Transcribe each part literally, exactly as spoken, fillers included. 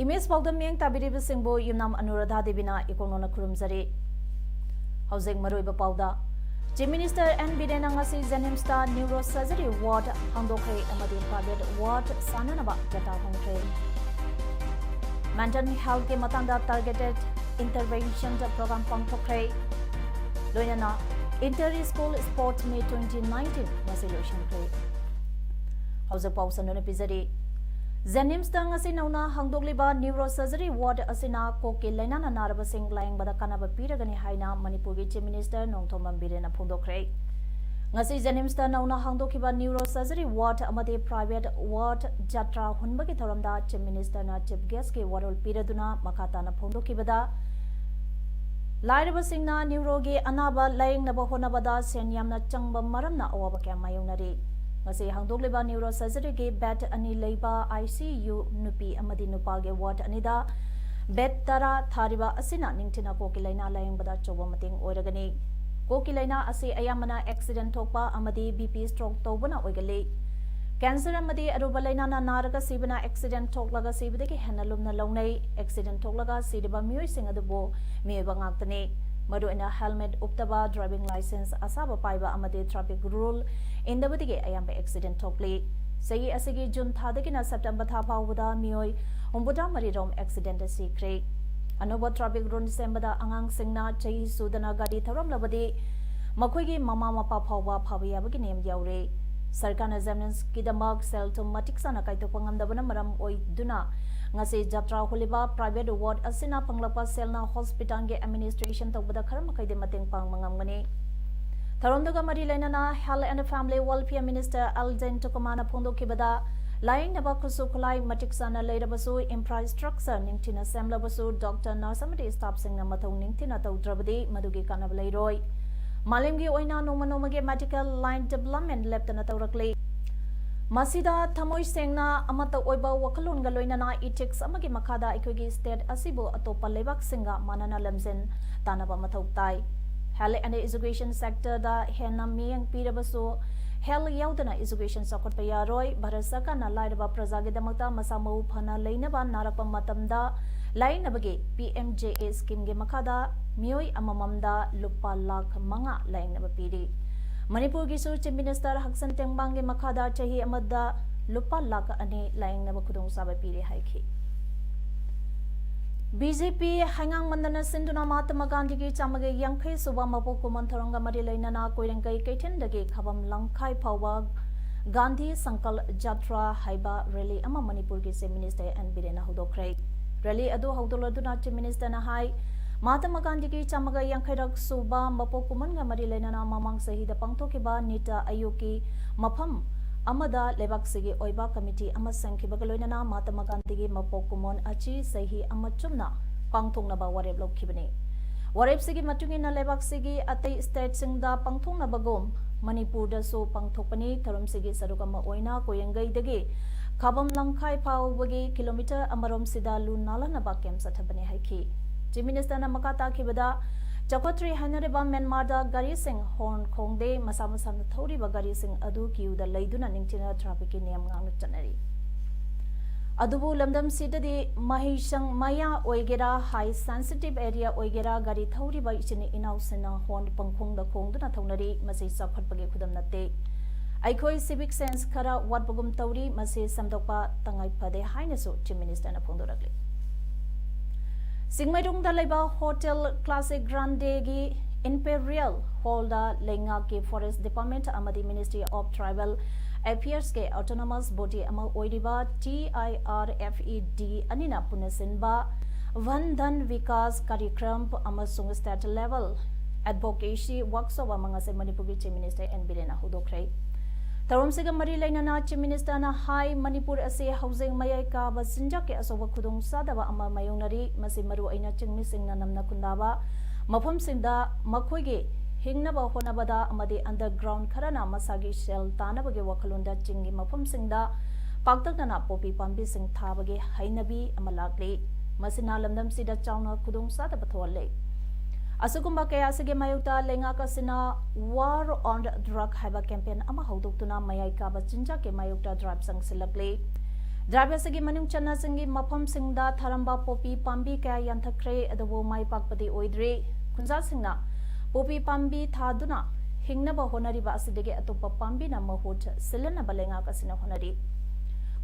Image ꯄꯥꯎꯗ ꯃꯤꯠꯌꯦꯡ ꯇꯥꯕꯤꯔꯤꯕꯁꯤꯡꯕꯨ ꯌꯨꯝꯅꯥꯝ ꯑꯅꯨꯔꯥꯙꯥ ꯗꯦꯕꯤꯅ ꯏꯀꯣꯛꯅꯧꯅ ꯈꯨꯔꯨꯝꯖꯔꯤ꯫ ꯍꯧꯖꯤꯛ ꯃꯔꯨꯑꯣꯏꯕ ꯄꯥꯎꯗ, Chief Minister N ꯕꯤꯔꯦꯟꯅ ꯉꯁꯤ JNIMSꯇ Neuro Surgery Ward ꯍꯥꯡꯗꯣꯛꯈ꯭ꯔꯦ ꯑꯃꯗꯤ private ward ꯁꯥꯅꯅꯕ ꯖꯇ꯭ꯔꯥ ꯍꯣꯟꯈ꯭ꯔꯦ꯫ Mental healthꯀꯤ ꯃꯇꯥꯡꯗ targeted intervention program ꯄꯥꯡꯊꯣꯛꯈ꯭ꯔꯦ꯫ ꯂꯣꯏꯅꯅ Inter School Sports Meet twenty nineteen ꯉꯁꯤ ꯂꯣꯏꯁꯤꯟꯈ꯭ꯔꯦ꯫ ꯍꯧꯖꯤꯛ ꯄꯥꯎ ꯁꯟꯗꯣꯛꯅ ꯄꯤꯖꯔꯤ꯫ JNIMSꯇ ꯉꯁꯤ ꯅꯧꯅ ꯍꯥꯡꯗꯣꯛꯂꯤꯕ Neuro Surgery Ward ꯑꯁꯤꯅ ꯀꯣꯛꯀꯤ ꯂꯥꯏꯅꯥꯅ ꯅꯥꯔꯕꯁꯤꯡ ꯂꯥꯌꯦꯡꯕꯗ ꯀꯥꯟꯅꯕ ꯄꯤꯔꯒꯅꯤ ꯍꯥꯏꯅ ꯃꯅꯤꯄꯨꯔꯒꯤ Chief Minister ꯅꯣꯡꯊꯣꯝꯕꯝ ꯕꯤꯔꯦꯟꯅ ꯐꯣꯡꯗꯣꯛꯈ꯭ꯔꯦ꯫ ꯉꯁꯤ JNIMSꯇ ꯅꯧꯅ ꯍꯥꯡꯗꯣꯛꯈꯤꯕ Neuro Surgery Ward ꯑꯃꯗꯤ private ward ꯖꯇ꯭ꯔꯥ ꯍꯨꯟꯕꯒꯤ ꯊꯧꯔꯝꯗ Chief Ministerꯅ Chief Guestꯀꯤ ꯋꯥꯔꯣꯜ ꯄꯤꯔꯗꯨꯅ ꯃꯈꯥ ꯇꯥꯅ ꯐꯣꯡꯗꯣꯛꯈꯤꯕꯗ, ꯂꯥꯏꯔꯕꯁꯤꯡꯅ neuroꯒꯤ ꯑꯅꯥꯕ ꯂꯥꯌꯦꯡꯅꯕ ꯍꯣꯠꯅꯕꯗ ꯁꯦꯟ ꯌꯥꯝꯅ ꯆꯪꯕ ꯃꯔꯝꯅ ꯑꯋꯥꯕ ꯀꯌꯥ ꯃꯥꯌꯣꯛꯅꯔꯤ꯫ ꯉꯁꯤ ꯍꯥꯡꯗꯣꯛꯂꯤꯕ Neuro Surgeryꯒꯤ bed ꯑꯅꯤ ꯂꯩꯕ ICU ꯅꯨꯄꯤ ꯑꯃꯗꯤ ꯅꯨꯄꯥꯒꯤ ward ꯑꯅꯤꯗ bed ꯇꯔꯥ ꯊꯥꯔꯤꯕ ꯑꯁꯤꯅ ꯅꯤꯡꯊꯤꯅ ꯀꯣꯛꯀꯤ ꯂꯥꯏꯅꯥ ꯂꯥꯌꯦꯡꯕꯗ ꯑꯆꯧꯕ ꯃꯇꯦꯡ ꯑꯣꯏꯔꯒꯅꯤ꯫ ꯀꯣꯛꯀꯤ ꯂꯥꯏꯅꯥ ꯑꯁꯤ ꯑꯌꯥꯝꯕꯅ accident ꯊꯣꯛꯄ ꯑꯃꯗꯤ BP stroke ꯇꯧꯕꯅ ꯑꯣꯏꯒꯜꯂꯤ꯫ Cancer ꯑꯃꯗꯤ ꯑꯔꯨꯕ ꯂꯥꯏꯅꯥꯅ ꯅꯥꯔꯒ ꯁꯤꯕꯅ accident ꯊꯣꯛꯂꯒ ꯁꯤꯕꯗꯒꯤ ꯍꯦꯟꯅ ꯂꯨꯝꯅ ꯂꯧꯅꯩ꯫ Accident ꯊꯣꯛꯂꯒ ꯁꯤꯔꯤꯕ ꯃꯤꯑꯣꯏꯁꯤꯡ ꯑꯗꯨꯕꯨ ꯃꯤꯑꯣꯏꯕ ꯉꯥꯛꯇꯅꯤ꯫ ꯃꯔꯨꯑꯣꯏꯅ helmet ꯎꯞꯇꯕ, driving licence ꯑꯁꯥꯕ ꯄꯥꯏꯕ ꯑꯃꯗꯤ traffic rule ꯏꯟꯗꯕꯗꯒꯤ ꯑꯌꯥꯝꯕ accident ꯊꯣꯛꯂꯤ꯫ ꯆꯍꯤ ꯑꯁꯤꯒꯤ June ꯊꯥꯗꯒꯤꯅ September ꯊꯥ ꯐꯥꯎꯕꯗ ꯃꯤꯑꯣꯏ ꯍꯨꯝꯐꯨꯇꯔꯥ ꯃꯔꯤ ꯔꯣꯝ accident ꯁꯤꯈ꯭ꯔꯦ꯫ ꯑꯅꯧꯕ traffic rule ꯁꯦꯝꯕꯗ ꯑꯉꯥꯡꯁꯤꯡꯅ ꯆꯍꯤ ꯁꯨꯗꯅ ꯒꯥꯔꯤ ꯊꯧꯔꯝꯂꯕꯗꯤ ꯃꯈꯣꯏꯒꯤ ꯃꯃꯥ ꯃꯄꯥ ꯐꯥꯎꯕ ꯐꯥꯕ ꯌꯥꯕꯒꯤ ꯅꯤꯌꯝ ꯌꯥꯎꯔꯦ꯫ ꯁꯔꯀꯥꯔꯅ JNIMSꯀꯤꯗꯃꯛ ꯁꯦꯜ ꯊꯨꯝ ꯃꯇꯤꯛ ꯆꯥꯅ ꯀꯥꯏꯊꯣꯛꯄ ꯉꯝꯗꯕꯅ ꯃꯔꯝ ꯑꯣꯏꯗꯨꯅ ꯉꯁꯤ ꯖꯇ꯭ꯔꯥ ꯍꯨꯜꯂꯤꯕ private ward ꯑꯁꯤꯅ ꯐꯪꯂꯛꯄ ꯁꯦꯜꯅ hospitalꯒꯤ administration ꯇꯧꯕꯗ ꯈꯔ ꯃꯈꯩꯗꯤ ꯃꯇꯦꯡ ꯄꯥꯡꯕ ꯉꯝꯒꯅꯤ꯫ ꯊꯧꯔꯝꯗꯨꯒ ꯃꯔꯤ ꯂꯩꯅꯅ Health and Family Welfare Minister L ꯖꯌꯟꯇꯀꯨꯃꯥꯔꯅ ꯐꯣꯡꯗꯣꯛꯈꯤꯕꯗ, ꯂꯥꯌꯦꯡꯅꯕ ꯈꯨꯠꯁꯨ ꯈꯨꯠꯂꯥꯏ ꯃꯇꯤꯛ ꯆꯥꯅ ꯂꯩꯔꯕꯁꯨ, ꯏꯟꯐ꯭ꯔꯥꯁ꯭ꯇ꯭ꯔꯛꯆꯔ ꯅꯤꯡꯊꯤꯅ ꯁꯦꯝꯂꯕꯁꯨ, ꯗꯣꯛꯇꯔ, ꯅꯔꯁ ꯑꯃꯗꯤ ꯁ꯭ꯇꯥꯐꯁꯤꯡꯅ ꯃꯊꯧ ꯅꯤꯡꯊꯤꯅ ꯇꯧꯗ꯭ꯔꯕꯗꯤ ꯃꯗꯨꯒꯤ ꯀꯥꯟꯅꯕ ꯂꯩꯔꯣꯏ꯫ ꯃꯥꯂꯦꯝꯒꯤ ꯑꯣꯏꯅ ꯅꯣꯡꯃ ꯅꯣꯡꯃꯒꯤ ꯃꯦꯗꯤꯀꯦꯜ ꯂꯥꯏꯟ ꯗꯤꯕꯦꯂꯞꯃꯦꯟ ꯂꯦꯞꯇꯅ ꯇꯧꯔꯛꯂꯤ꯫ ꯃꯁꯤꯗ ꯊꯃꯣꯏ ꯁꯦꯡꯅ ꯑꯃꯠꯇ ꯑꯣꯏꯕ ꯋꯥꯈꯜꯂꯣꯟꯒ ꯂꯣꯏꯅꯅ ꯏꯊꯤꯛꯁ ꯑꯃꯒꯤ ꯃꯈꯥꯗ ꯑꯩꯈꯣꯏꯒꯤ ꯁ꯭ꯇꯦꯠ ꯑꯁꯤꯕꯨ ꯑꯇꯣꯞꯄ ꯂꯩꯕꯥꯛꯁꯤꯡꯒ ꯃꯥꯟꯅꯅ ꯂꯝꯖꯦꯟ ꯇꯥꯟꯅꯕ ꯃꯊꯧ ꯇꯥꯏ꯫ ꯍꯦꯜꯊ ꯑꯦꯟꯗ ꯑꯦꯖꯨꯀꯦꯁꯟ ꯁꯦꯛꯇꯔꯗ ꯍꯦꯟꯅ ꯃꯤꯠꯌꯦꯡ ꯄꯤꯔꯕꯁꯨ, ꯍꯦꯜꯊ ꯌꯥꯎꯗꯅ ꯑꯦꯖꯨꯀꯦꯁꯟ ꯆꯥꯎꯈꯠꯄ ꯌꯥꯔꯣꯏ꯫ ꯚꯥꯔꯠ ꯁꯔꯀꯥꯔꯅ ꯂꯥꯏꯔꯕ ꯄ꯭ꯔꯖꯥꯒꯤꯗꯃꯛꯇ ꯃꯁꯥ ꯃꯎ ꯐꯅ ꯂꯩꯅꯕ, ꯅꯥꯔꯛꯄ ꯃꯇꯝꯗ ꯂꯥꯌꯦꯡꯅꯕꯒꯤ ꯄꯤ ꯑꯦꯝ ꯖꯦ ꯑꯦ ꯁ꯭ꯀꯤꯝꯒꯤ ꯃꯈꯥꯗ ꯃꯤꯑꯣꯏ ꯑꯃꯃꯝꯗ ꯂꯨꯄꯥ ꯂꯥꯈ ꯃꯉꯥ ꯂꯥꯌꯦꯡꯅꯕ ꯄꯤꯔꯤ꯫ ꯃꯅꯤꯄꯨꯔꯒꯤꯁꯨ ꯆꯤꯐ ꯃꯤꯅꯤꯁꯇꯔ ꯍꯛꯁꯟ ꯇꯦꯡꯕꯥꯡꯒꯤ ꯃꯈꯥꯗ ꯆꯍꯤ ꯑꯃꯗ ꯂꯨꯄꯥ ꯂꯥꯈ ꯑꯅꯤ ꯂꯥꯌꯦꯡꯅꯕ ꯈꯨꯗꯣꯡꯆꯥꯕ ꯄꯤꯔꯤ ꯍꯥꯏꯈꯤ꯫ ꯕꯤ ꯖꯦ ꯄꯤ ꯍꯩꯉꯥꯡ ꯃꯟꯗꯅ ꯁꯤꯟꯗꯨꯅ ꯃꯍꯥꯇꯃꯥ ꯒꯥꯟꯙꯤꯒꯤ ꯆꯥꯝꯃꯒ ꯌꯥꯡꯈꯩ ꯁꯨꯕ ꯃꯄꯣꯛ ꯀꯨꯝꯑꯣꯟ ꯊꯧꯔꯝꯒ ꯃꯔꯤ ꯂꯩꯅꯅ ꯀꯣꯏꯔꯦꯡꯒꯩ ꯀꯩꯊꯦꯜꯗꯒꯤ ꯈꯥꯕꯝ ꯂꯝꯈꯥꯏ ꯐꯥꯎꯕ ꯒꯥꯟꯙꯤ ꯁꯪꯀꯜ ꯖꯥꯇ꯭ꯔꯥ ꯍꯥꯏꯕ ꯔꯦꯂꯤ ꯑꯃ ꯃꯅꯤꯄꯨꯔꯒꯤ ꯆꯤꯐ ꯃꯤꯅꯤꯁꯇꯔ ꯑꯦꯟ ꯕꯤꯔꯦꯟꯅ ꯍꯧꯗꯣꯛꯈ꯭ꯔꯦ꯫ ꯔꯦꯂꯤ ꯑꯗꯨ ꯍꯧꯗꯣꯛꯂꯗꯨꯅ ꯆꯤꯐ ꯃꯤꯅꯤꯁꯇꯔꯅ ꯍꯥꯏ, ꯃꯍꯥꯇꯃꯥ ꯒꯥꯟꯙꯤꯒꯤ ꯆꯥꯝꯃꯒ ꯌꯥꯡꯈꯩꯔꯛ ꯁꯨꯕ ꯃꯄꯣꯛ ꯀꯨꯝꯑꯣꯟꯒ ꯃꯔꯤ ꯂꯩꯅꯅ ꯃꯃꯥꯡ ꯆꯍꯤꯗ ꯄꯥꯡꯊꯣꯛꯈꯤꯕ ꯅꯤꯇ ꯑꯌꯣꯒꯀꯤ ꯃꯐꯝ ꯑꯃꯗ ꯂꯩꯕꯥꯛꯁꯤꯒꯤ ꯑꯣꯏꯕ ꯀꯃꯤꯇꯤ ꯑꯃ ꯁꯦꯝꯈꯤꯕꯒ ꯂꯣꯏꯅꯅ ꯃꯍꯥꯇꯃꯥ ꯒꯥꯟꯙꯤꯒꯤ ꯃꯄꯣꯛ ꯀꯨꯝꯑꯣꯟ ꯑꯁꯤ ꯆꯍꯤ ꯑꯃ ꯆꯨꯞꯅ ꯄꯥꯡꯊꯣꯛꯅꯕ ꯋꯥꯔꯦꯞ ꯂꯧꯈꯤꯕꯅꯤ꯫ ꯋꯥꯔꯦꯞꯁꯤꯒꯤ ꯃꯇꯨꯡ ꯏꯟꯅ ꯂꯩꯕꯥꯛꯁꯤꯒꯤ ꯑꯇꯩ ꯁ꯭ꯇꯦꯠꯁꯤꯡꯗ ꯄꯥꯡꯊꯣꯛꯅꯕꯒꯨꯝ ꯃꯅꯤꯄꯨꯔꯗꯁꯨ ꯄꯥꯡꯊꯣꯛꯄꯅꯤ꯫ ꯊꯧꯔꯝꯁꯤꯒꯤ ꯁꯔꯨꯛ ꯑꯃ ꯑꯣꯏꯅ ꯀꯣꯏꯔꯦꯡꯒꯩꯗꯒꯤ ꯈꯥꯕꯝ ꯂꯝꯈꯥꯏ ꯐꯥꯎꯕꯒꯤ ꯀꯤꯂꯣꯃꯤꯇꯔ ꯑꯃꯔꯣꯝꯁꯤꯗ ꯂꯨ ꯅꯥꯜꯍꯟꯅꯕ ꯀꯦꯝꯞ ꯆꯠꯊꯕꯅꯤ ꯍꯥꯏꯈꯤ꯫ ꯆꯤꯐ ꯃꯤꯅꯤꯁꯇꯔꯅ ꯃꯈꯥ ꯇꯥꯈꯤꯕꯗ, ꯆꯥꯎꯈꯠꯇ꯭ꯔꯤ ꯍꯥꯏꯅꯔꯤꯕ ꯃ꯭ꯌꯥꯟꯃꯥꯔꯗ ꯒꯥꯔꯤꯁꯤꯡ ꯍꯣꯔꯟ ꯈꯣꯡꯗꯦ, ꯃꯁꯥ ꯃꯁꯥꯅ ꯊꯧꯔꯤꯕ ꯒꯥꯔꯤꯁꯤꯡ ꯑꯗꯨ ꯀ꯭ꯌꯨꯗ ꯂꯩꯗꯨꯅ ꯅꯤꯡꯊꯤꯅ ꯇ꯭ꯔꯥꯐꯤꯛꯀꯤ ꯅꯤꯌꯝ ꯉꯥꯛꯅ ꯆꯠꯅꯔꯤ꯫ ꯑꯗꯨꯕꯨ ꯂꯝꯗꯝꯁꯤꯗꯗꯤ ꯃꯍꯩꯁꯪ ꯃꯌꯥ ꯑꯣꯏꯒꯦꯔꯥ, ꯍꯥꯏ ꯁꯦꯟꯁꯤꯇꯤꯚ ꯑꯦꯔꯤꯌꯥ ꯑꯣꯏꯒꯦꯔꯥ, ꯒꯥꯔꯤ ꯊꯧꯔꯤꯕ ꯏꯆꯤꯟ ꯏꯅꯥꯎꯁꯤꯡꯅ ꯍꯣꯔꯟ ꯄꯪꯈꯣꯡꯗ ꯈꯣꯡꯗꯨꯅ ꯊꯧꯅꯔꯤ꯫ ꯃꯁꯤ ꯆꯥꯎꯈꯠꯄꯒꯤ ꯈꯨꯗꯝ ꯅꯠꯇꯦ꯫ ꯑꯩꯈꯣꯏ ꯁꯤꯚꯤꯛ ꯁꯦꯟꯁ ꯈꯔ ꯋꯥꯠꯄꯒꯨꯝ ꯇꯧꯔꯤ꯫ ꯃꯁꯤ ꯁꯦꯝꯗꯣꯛꯄ ꯇꯉꯥꯏ ꯐꯗꯦ ꯍꯥꯏꯅꯁꯨ ꯆꯤꯐ ꯃꯤꯅꯤꯁꯇꯔꯅ ꯐꯣꯡꯗꯣꯔꯛꯂꯤ꯫ ꯆꯤꯡꯃꯩꯔꯣꯡꯗ ꯂꯩꯕ ꯍꯣꯇꯦꯜ ꯀ꯭ꯂꯥꯁꯤꯛ ꯒ꯭ꯔꯥꯟꯗꯦꯒꯤ ꯏꯝꯄꯦꯔꯤꯌꯦꯜ ꯍꯣꯜꯗ ꯂꯩꯉꯥꯛꯀꯤ ꯐꯣꯔꯦꯁ ꯗꯤꯄꯥꯔꯠꯃꯦꯟꯠ ꯑꯃꯗꯤ ꯃꯤꯅꯤꯁꯇ꯭ꯔꯤ ꯑꯣꯐ ꯇ꯭ꯔꯥꯏꯕꯦꯜ ꯑꯦꯐꯤꯌꯔꯁꯀꯤ ꯑꯣꯇꯣꯅꯣꯃꯁ ꯕꯣꯗꯤ ꯑꯃ ꯑꯣꯏꯔꯤꯕ T I R F E D ꯑꯅꯤꯅ ꯄꯨꯟꯅ ꯁꯤꯟꯕ ꯚꯟ ꯙꯟ ꯚꯤꯀꯥꯁ ꯀꯥꯔꯤꯀ꯭ꯔꯝ ꯑꯃꯁꯨꯡ ꯁ꯭ꯇꯦꯠ ꯂꯦꯚꯦꯜ ꯑꯦꯗꯚꯣꯀꯦꯁꯤ ꯋꯥꯔꯛꯁꯣꯞ ꯑꯃ ꯉꯁꯤ ꯃꯅꯤꯄꯨꯔꯒꯤ ꯆꯤꯐ ꯃꯤꯅꯤꯁꯇꯔ ꯑꯦꯟ ꯕꯤꯔꯦꯟꯅ ꯍꯧꯗꯣꯛꯈ꯭ꯔꯦ꯫ ꯊꯧꯔꯝꯁꯤꯒ ꯃꯔꯤ ꯂꯩꯅꯅ Chief Minister ꯅ ꯍꯥꯏ, ꯃꯅꯤꯄꯨꯔ ꯑꯁꯤ ꯍꯧꯖꯤꯛ ꯃꯌꯥꯏ ꯀꯥꯕ ꯆꯤꯟꯖꯥꯛꯀꯤ ꯑꯆꯧꯕ ꯈꯨꯗꯣꯡꯆꯥꯗꯕ ꯑꯃ ꯃꯥꯌꯣꯛꯅꯔꯤ꯫ ꯃꯁꯤ ꯃꯔꯨ ꯑꯣꯏꯅ ꯆꯤꯡꯃꯤꯁꯤꯡꯅ ꯅꯝꯅ ꯈꯨꯟꯗꯥꯕ ꯃꯐꯝꯁꯤꯡꯗ ꯃꯈꯣꯏꯒꯤ ꯍꯤꯡꯅꯕ ꯍꯣꯠꯅꯕꯗ ꯑꯃꯗꯤ underground ꯈꯔꯅ ꯃꯁꯥꯒꯤ ꯁꯦꯜ ꯇꯥꯅꯕꯒꯤ ꯋꯥꯈꯜꯂꯣꯟꯗ ꯆꯤꯡꯒꯤ ꯃꯐꯝꯁꯤꯡꯗ ꯄꯥꯛꯇꯛꯅꯅ ꯄꯣꯄꯤ ꯄꯥꯝꯕꯤꯁꯤꯡ ꯊꯥꯕꯒꯤ ꯍꯩꯅꯕꯤ ꯑꯃ ꯂꯥꯛꯂꯤ꯫ ꯃꯁꯤꯅ ꯂꯝꯗꯝꯁꯤꯗ ꯆꯥꯎꯅ ꯈꯨꯗꯣꯡꯆꯥꯗꯕ ꯊꯣꯛꯍꯜꯂꯦ꯫ ꯑꯁꯤꯒꯨꯝꯕ ꯀꯌꯥ ꯑꯁꯤꯒꯤ ꯃꯥꯌꯣꯛꯇ ꯂꯩꯉꯥꯛ ꯑꯁꯤꯅ War on Drug ꯍꯥꯏꯕ campaign ꯑꯃ ꯍꯧꯗꯣꯛꯇꯨꯅ ꯃꯌꯥꯏ ꯀꯥꯕ ꯆꯤꯟꯖꯥꯛꯀꯤ ꯃꯥꯌꯣꯛꯇ drive ꯆꯪꯁꯤꯜꯂꯛꯂꯤ꯫ Drive ꯑꯁꯤꯒꯤ ꯃꯅꯨꯡ ꯆꯟꯅ ꯆꯤꯡꯒꯤ ꯃꯐꯝꯁꯤꯡꯗ ꯊꯥꯔꯝꯕ ꯄꯣꯄꯤ ꯄꯥꯝꯕꯤ ꯀꯌꯥ ꯌꯥꯟꯊꯈ꯭ꯔꯦ, ꯑꯗꯨꯕꯨ ꯃꯥꯏ ꯄꯥꯛꯄꯗꯤ ꯑꯣꯏꯗ꯭ꯔꯤ꯫ ꯈꯨꯟꯖꯥꯁꯤꯡꯅ ꯄꯣꯄꯤ ꯄꯥꯝꯕꯤ ꯊꯥꯗꯨꯅ ꯍꯤꯡꯅꯕ ꯍꯣꯠꯅꯔꯤꯕ ꯑꯁꯤꯗꯒꯤ ꯑꯇꯣꯞꯄ ꯄꯥꯝꯕꯤꯅ ꯃꯍꯨꯠ ꯁꯤꯜꯍꯟꯅꯕ ꯂꯩꯉꯥꯛ ꯑꯁꯤꯅ ꯍꯣꯠꯅꯔꯤ꯫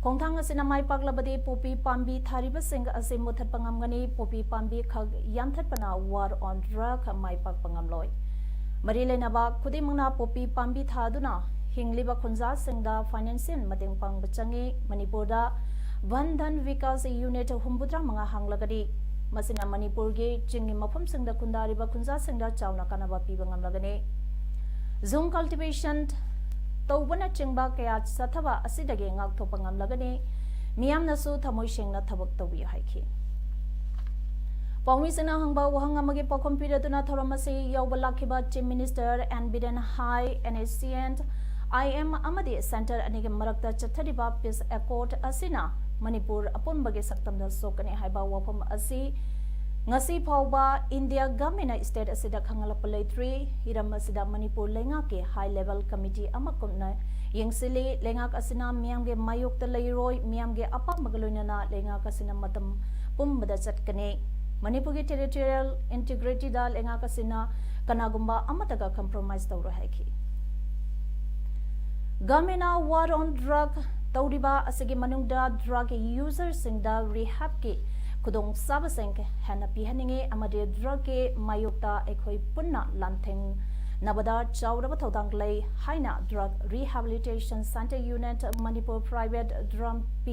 ꯈꯣꯡꯊꯥꯡ ꯑꯁꯤꯅ ꯃꯥꯏ ꯄꯥꯛꯂꯕꯗꯤ ꯄꯣꯄꯤ ꯄꯥꯝꯕꯤ ꯊꯥꯔꯤꯕꯁꯤꯡ ꯑꯁꯤ ꯃꯨꯊꯠꯄ ꯉꯝꯒꯅꯤ꯫ ꯄꯣꯄꯤ ꯄꯥꯝꯕꯤ ꯈꯛ ꯌꯥꯟꯊꯠꯄꯅ War on Drug ꯃꯥꯏ ꯄꯥꯛꯄ ꯉꯝꯂꯣꯏ꯫ ꯃꯔꯤ ꯂꯩꯅꯕ ꯈꯨꯗꯤꯡꯃꯛꯅ ꯄꯣꯄꯤ ꯄꯥꯝꯕꯤ ꯊꯥꯗꯨꯅ ꯍꯤꯡꯂꯤꯕ ꯈꯨꯟꯖꯥꯁꯤꯡꯗ financial ꯃꯇꯦꯡ ꯄꯥꯡꯕ ꯆꯪꯏ꯫ ꯃꯅꯤꯄꯨꯔꯗ Van Dhan Vikas Unit ꯍꯨꯝꯐꯨꯇꯔꯥ ꯃꯉꯥ ꯍꯥꯡꯂꯒꯗꯤ, ꯃꯁꯤꯅ ꯃꯅꯤꯄꯨꯔꯒꯤ ꯆꯤꯡꯒꯤ ꯃꯐꯝꯁꯤꯡꯗ ꯈꯨꯟꯗꯥꯔꯤꯕ ꯈꯨꯟꯖꯥꯁꯤꯡꯗ ꯆꯥꯎꯅ ꯀꯥꯟꯅꯕ ꯄꯤꯕ ꯉꯝꯂꯒꯅꯤ꯫ ꯖꯨꯝ cultivation ꯇꯧꯕꯅꯆꯤꯡꯕ ꯀꯌꯥ ꯆꯠꯊꯕ ꯑꯁꯤꯗꯒꯤ ꯉꯥꯛꯊꯣꯛꯄ ꯉꯝꯂꯒꯅꯤ꯫ ꯃꯤꯌꯥꯝꯅꯁꯨ ꯊꯃꯣꯏ ꯁꯦꯡꯅ ꯊꯕꯛ ꯇꯧꯕꯤꯌꯨ ꯍꯥꯏꯈꯤ꯫ ꯄꯥꯎꯃꯤꯁꯤꯡꯅ ꯍꯪꯕ ꯋꯥꯍꯪ ꯑꯃꯒꯤ ꯄꯥꯎꯈꯨꯝ ꯄꯤꯔꯗꯨꯅ ꯊꯧꯔꯝ ꯑꯁꯤ ꯌꯥꯎꯕ ꯂꯥꯛꯈꯤꯕ Chief Minister N Biren ꯍꯥꯏ, NSCN, IM ꯑꯃꯗꯤ centre ꯑꯅꯤꯒꯤ ꯃꯔꯛꯇ ꯆꯠꯊꯔꯤꯕ peace accord ꯑꯁꯤꯅ ꯃꯅꯤꯄꯨꯔ ꯑꯄꯨꯟꯕꯒꯤ ꯁꯛꯇꯝꯗ ꯁꯣꯛꯀꯅꯤ ꯍꯥꯏꯕ ꯋꯥꯐꯝ ꯑꯁꯤ ꯉꯁꯤ ꯐꯥꯎꯕ India government ꯅ state ꯑꯁꯤꯗ ꯈꯪꯍꯜꯂꯛꯄ ꯂꯩꯇ꯭ꯔꯤ꯫ ꯍꯤꯔꯝ ꯑꯁꯤꯗ ꯃꯅꯤꯄꯨꯔ ꯂꯩꯉꯥꯛꯀꯤ high level committee ꯑꯃ ꯀꯨꯞꯅ ꯌꯦꯡꯁꯤꯜꯂꯤ꯫ ꯂꯩꯉꯥꯛ ꯑꯁꯤꯅ ꯃꯤꯌꯥꯝꯒꯤ ꯃꯥꯌꯣꯛꯇ ꯂꯩꯔꯣꯏ, ꯃꯤꯌꯥꯝꯒꯤ ꯑꯄꯥꯝꯕꯒ ꯂꯣꯏꯅꯅ ꯂꯩꯉꯥꯛ ꯑꯁꯤꯅ ꯃꯇꯝ ꯄꯨꯝꯕꯗ ꯆꯠꯀꯅꯤ꯫ ꯃꯅꯤꯄꯨꯔꯒꯤ territorial integrity ꯗ ꯂꯩꯉꯥꯛ ꯑꯁꯤꯅ ꯀꯅꯥꯒꯨꯝꯕ ꯑꯃꯠꯇꯒ compromise ꯇꯧꯔꯣꯏ ꯍꯥꯏꯈꯤ꯫ Government ꯅ War on Drug ꯇꯧꯔꯤꯕ ꯑꯁꯤꯒꯤ ꯃꯅꯨꯡꯗ drug user ꯁꯤꯡꯗ rehab ꯀꯤ ꯈꯨꯗꯣꯡꯆꯥꯕꯁꯤꯡ ꯍꯦꯟꯅ ꯄꯤꯍꯟꯅꯤꯡꯏ ꯑꯃꯗꯤ drug ꯀꯤ ꯃꯥꯌꯣꯛꯇ ꯑꯩꯈꯣꯏ ꯄꯨꯟꯅ ꯂꯥꯟꯊꯦꯡꯅꯕꯗ ꯆꯥꯎꯔꯕ ꯊꯧꯗꯥꯡ ꯂꯩ ꯍꯥꯏꯅ Drug Rehabilitation Centre Unit Manipur Private, DRUMP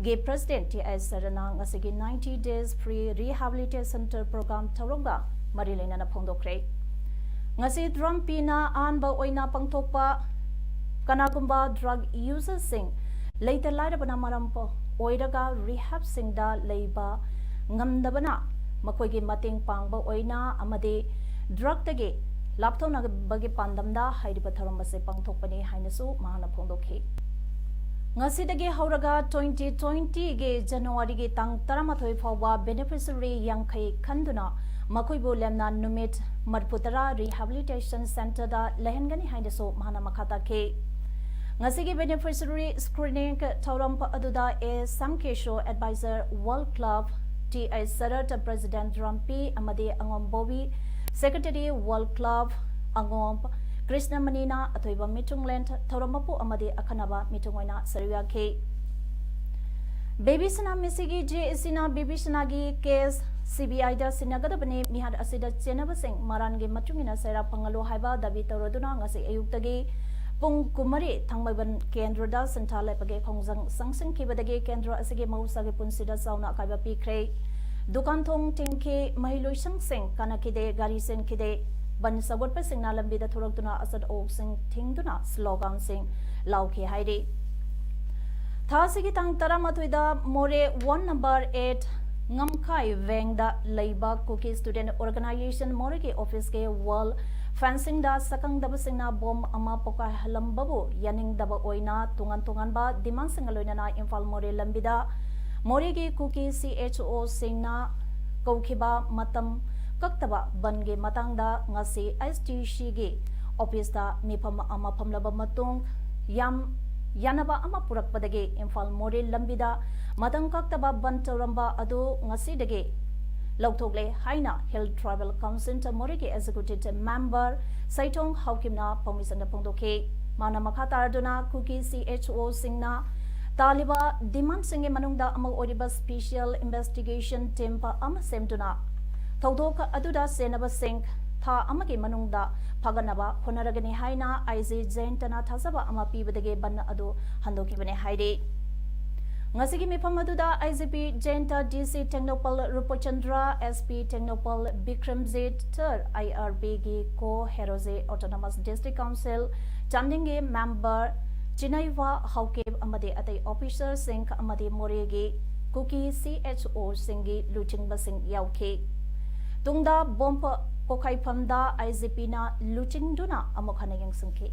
ꯒꯤ President T I ꯁꯔꯅ ꯉꯁꯤꯒꯤ ninety days free rehabilitation program ꯊꯧꯔꯝꯒ ꯃꯔꯤ ꯂꯩꯅꯅ ꯐꯣꯡꯗꯣꯛꯈ꯭ꯔꯦ꯫ ꯉꯁꯤ DRUMP ꯅ ꯑꯍꯥꯟꯕ ꯑꯣꯏꯅ ꯄꯥꯡꯊꯣꯛꯄ ꯀꯅꯥꯒꯨꯝꯕ drug userꯁꯤꯡ ꯂꯩꯇ ꯂꯥꯏꯔꯕꯅ ꯃꯔꯝ ꯑꯣꯏꯔꯒ rehabꯁꯤꯡꯗ ꯂꯩꯕ ꯉꯝꯗꯕꯅ ꯃꯈꯣꯏꯒꯤ ꯃꯇꯦꯡ ꯄꯥꯡꯕ ꯑꯣꯏꯅ ꯑꯃꯗꯤ drugꯇꯒꯤ ꯂꯥꯞꯊꯣꯛꯅꯕꯒꯤ ꯄꯥꯟꯗꯝꯗ ꯍꯥꯏꯔꯤꯕ ꯊꯧꯔꯝ ꯑꯁꯤ ꯄꯥꯡꯊꯣꯛꯄꯅꯤ ꯍꯥꯏꯅꯁꯨ ꯃꯍꯥꯛꯅ ꯐꯣꯡꯗꯣꯛꯈꯤ꯫ ꯉꯁꯤꯗꯒꯤ ꯍꯧꯔꯒ twenty twentyꯒꯤ Januaryꯒꯤ ꯇꯥꯡ ꯇꯔꯥꯃꯥꯊꯣꯏ ꯐꯥꯎꯕ beneficiary ꯌꯥꯡꯈꯩ ꯈꯟꯗꯨꯅ ꯃꯈꯣꯏꯕꯨ ꯂꯦꯝꯅ ꯅꯨꯃꯤꯠ ꯃꯔꯤꯐꯨꯇꯔꯥ rehabilitation centreꯗ ꯂꯩꯍꯟꯒꯅꯤ ꯍꯥꯏꯅꯁꯨ ꯃꯍꯥꯛꯅ ꯃꯈꯥ ꯇꯥꯈꯤ꯫ ꯉꯁꯤꯒꯤ beneficiary screening ꯊꯧꯔꯝ ꯑꯗꯨꯗ A ꯁꯝꯀꯦꯁꯣ, advisor World Club, T I shirt, president ꯔꯝꯄꯤ ꯑꯃꯗꯤ ꯑꯉꯣꯝ ꯕꯣꯕꯤ, secretary World Club, ꯑꯉꯣꯝ ꯀ꯭ꯔꯤꯁꯅꯃꯅꯤꯅ ꯑꯊꯣꯏꯕ ꯃꯤꯊꯨꯡꯂꯦꯟ ꯊꯧꯔꯝ ꯃꯄꯨ ꯑꯃꯗꯤ ꯑꯈꯟꯅꯕ ꯃꯤꯊꯨꯡ ꯑꯣꯏꯅ ꯁꯔꯨꯛ ꯌꯥꯈꯤ꯫ ꯕꯦꯕꯤ ꯁꯅꯥ ꯃꯤꯁꯤꯒꯤ JACꯅ ꯕꯦꯕꯤ ꯁꯅꯥꯒꯤ case CBIꯗ ꯁꯤꯟꯅꯒꯗꯕꯅꯤ, ꯃꯤꯍꯥꯠ ꯑꯁꯤꯗ ꯆꯦꯟꯅꯕꯁꯤꯡ ꯃꯔꯥꯟꯒꯤ ꯃꯇꯨꯡ ꯏꯟꯅ ꯆꯩꯔꯥꯛ ꯐꯪꯍꯜꯂꯨ ꯍꯥꯏꯕ ꯗꯥꯕꯤ ꯇꯧꯔꯗꯨꯅ ꯉꯁꯤ ꯑꯌꯨꯛꯇꯒꯤ ꯄꯨꯡ ꯀꯨꯟꯃꯔꯤ ꯊꯥꯡꯃꯩꯕꯟ ꯀꯦꯟꯗ꯭ꯔꯗ ꯁꯤꯟꯊꯥ ꯂꯦꯞꯄꯒꯤ ꯈꯣꯡꯖꯪ ꯆꯪꯁꯤꯟꯈꯤꯕꯗꯒꯤ ꯀꯦꯟꯗ꯭ꯔ ꯑꯁꯤꯒꯤ ꯃꯍꯧꯁꯥꯒꯤ ꯄꯨꯟꯁꯤꯗ ꯆꯥꯎꯅ ꯑꯀꯥꯏꯕ ꯄꯤꯈ꯭ꯔꯦ꯫ ꯗꯨꯀꯥꯟ ꯊꯣꯡ ꯊꯤꯡꯈꯤ, ꯃꯍꯩꯂꯣꯏꯁꯪꯁꯤꯡ ꯀꯥꯅꯈꯤꯗꯦ, ꯒꯥꯔꯤ ꯆꯦꯟꯈꯤꯗꯦ꯫ ꯕꯟ ꯁꯧꯒꯠꯄꯁꯤꯡꯅ ꯂꯝꯕꯤꯗ ꯊꯣꯔꯛꯇꯨꯅ ꯑꯆꯠ ꯑꯋꯣꯛꯁꯤꯡ ꯊꯤꯡꯗꯨꯅ sloganꯁꯤꯡ ꯂꯥꯎꯈꯤ ꯍꯥꯏꯔꯤ꯫ ꯊꯥ ꯑꯁꯤꯒꯤ ꯇꯥꯡ ꯇꯔꯥꯃꯥꯊꯣꯏꯗ ꯃꯣꯔꯦ one number eight ꯉꯝꯈꯥꯏ ꯋꯦꯡꯗ ꯂꯩꯕ Kuki Student Organisation ꯃꯣꯔꯦꯒꯤ officeꯀꯤ wall fencingꯗ ꯁꯛꯈꯪꯗꯕꯁꯤꯡꯅ bomb ꯑꯃ ꯄꯣꯈꯥꯏꯍꯜꯂꯝꯕꯕꯨ ꯌꯥꯅꯤꯡꯗꯕ ꯑꯣꯏꯅ ꯇꯣꯉꯥꯟ ꯇꯣꯉꯥꯟꯕ demandꯁꯤꯡꯒ ꯂꯣꯏꯅꯅ ꯏꯝꯐꯥꯜ ꯃꯣꯔꯦ ꯂꯝꯕꯤꯗ ꯃꯣꯔꯦꯒꯤ Kuki CHOꯁꯤꯡꯅ ꯀꯧꯈꯤꯕ ꯃꯇꯝ ꯀꯛꯇꯕ ꯕꯟꯒꯤ ꯃꯇꯥꯡꯗ ꯉꯁꯤ SDCꯒꯤ officeꯇ ꯃꯤꯐꯝ ꯑꯃ ꯐꯝꯂꯕ ꯃꯇꯨꯡ ꯌꯥꯝ ꯌꯥꯅꯕ ꯑꯃ ꯄꯨꯔꯛꯄꯗꯒꯤ ꯏꯝꯐꯥꯜ ꯃꯣꯔꯦ ꯂꯝꯕꯤꯗ ꯃꯇꯝ ꯀꯛꯇꯕ ꯕꯟ ꯇꯧꯔꯝꯕ ꯑꯗꯨ ꯉꯁꯤꯗꯒꯤ ꯂꯧꯊꯣꯛꯂꯦ ꯍꯥꯏꯅ Hill Tribal Council ꯃꯣꯔꯦꯒꯤ executive member ꯁꯩꯊꯣꯡ ꯍꯥꯎꯀꯤꯝꯅ ꯄꯥꯎꯃꯤꯁꯪꯗ ꯐꯣꯡꯗꯣꯛꯈꯤ꯫ ꯃꯥꯅ ꯃꯈꯥ ꯇꯥꯔꯗꯨꯅ Kuki CHOꯁꯤꯡꯅ ꯇꯥꯜꯂꯤꯕ demandꯁꯤꯡꯒꯤ ꯃꯅꯨꯡꯗ ꯑꯃ ꯑꯣꯏꯔꯤꯕ special investigation team ꯑꯃ ꯁꯦꯝꯗꯨꯅ ꯊꯧꯗꯣꯛ ꯑꯗꯨꯗ ꯆꯦꯟꯅꯕꯁꯤꯡ ꯊꯥ ꯑꯃꯒꯤ ꯃꯅꯨꯡꯗ ꯐꯥꯒꯠꯅꯕ ꯍꯣꯠꯅꯔꯒꯅꯤ ꯍꯥꯏꯅ IG ꯖꯌꯟꯇꯅ ꯊꯥꯖꯕ ꯑꯃ ꯄꯤꯕꯗꯒꯤ ꯕꯟ ꯑꯗꯨ ꯍꯟꯗꯣꯛꯈꯤꯕꯅꯤ ꯍꯥꯏꯔꯤ꯫ ꯉꯁꯤꯒꯤ ꯃꯤꯐꯝ ꯑꯗꯨꯗ IGP ꯖꯌꯟꯇ, DC Tengnoupal ꯔꯨꯄꯆꯟꯗ꯭ꯔ, SP Tengnoupal Bikramjit, IRBꯒꯤ ꯀꯣ ꯍꯦꯔꯣꯖꯦ, Autonomous District Council ꯁ꯭ꯇꯦꯟꯗꯤꯡꯒꯤ member ꯆꯤꯅꯩꯋꯥ Haokip ꯑꯃꯗꯤ ꯑꯇꯩ ꯑꯣꯐꯤꯁꯔꯁꯤꯡ ꯑꯃꯗꯤ ꯃꯣꯔꯦꯒꯤ ꯀꯨꯀꯤ ꯁꯤ ꯑꯦꯆ ꯑꯣꯁꯤꯡꯒꯤ ꯂꯨꯆꯤꯡꯕꯁꯤꯡ ꯌꯥꯎꯈꯤ꯫ ꯇꯨꯡꯗ ꯕꯣꯝ ꯄꯣꯈꯥꯏꯐꯝꯗ ꯑꯥꯏ ꯖꯤ ꯄꯤꯅ ꯂꯨꯆꯤꯡꯗꯨꯅ ꯑꯃꯨꯛ ꯍꯟꯅ ꯌꯦꯡꯁꯤꯟꯈꯤ꯫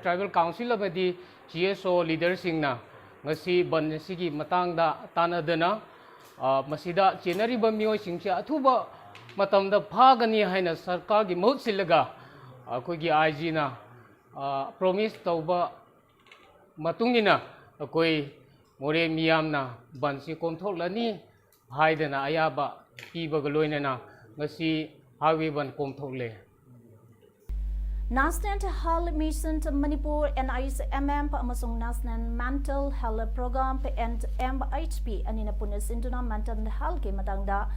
Tribal Council ꯑꯃꯗꯤ ꯁꯤ ꯑꯦꯁ ꯑꯣ ꯂꯤꯗꯔꯁꯤꯡꯅ ꯉꯁꯤ ꯕꯟ ꯑꯁꯤꯒꯤ ꯃꯇꯥꯡꯗ ꯇꯥꯟꯅꯗꯅ, ꯑ, ꯃꯁꯤꯗ ꯆꯦꯟꯅꯔꯤꯕ ꯃꯤꯑꯣꯏꯁꯤꯡꯁꯦ ꯑꯊꯨꯕ ꯃꯇꯝꯗ ꯐꯥꯒꯅꯤ ꯍꯥꯏꯅ ꯁꯔꯀꯥꯔꯒꯤ ꯃꯍꯨꯠ ꯁꯤꯜꯂꯒ ꯑꯩꯈꯣꯏꯒꯤ ꯑꯥꯏ ꯖꯤꯅ, ꯑ, ꯄ꯭ꯔꯣꯃꯤꯁ ꯇꯧꯕ ꯃꯇꯨꯡ ꯏꯟꯅ ꯑꯩꯈꯣꯏ ꯃꯣꯔꯦ ꯃꯤꯌꯥꯝꯅ ꯕꯟꯁꯤ ꯀꯣꯝꯊꯣꯛꯂꯅꯤ ꯍꯥꯏꯗꯅ ꯑꯌꯥꯕ ꯄꯤꯕꯒ ꯂꯣꯏꯅꯅ ꯉꯁꯤ ꯍꯥꯏꯋꯦ ꯕꯟ ꯀꯣꯝꯊꯣꯛꯂꯦ꯫ National Health Mission Manipur, N H M M, ꯑꯃꯁꯨꯡ National Mental Health Program, N M H P, ꯑꯅꯤꯅ ꯄꯨꯟꯅ ꯁꯤꯟꯗꯨꯅ mental healthꯀꯤ ꯃꯇꯥꯡꯗ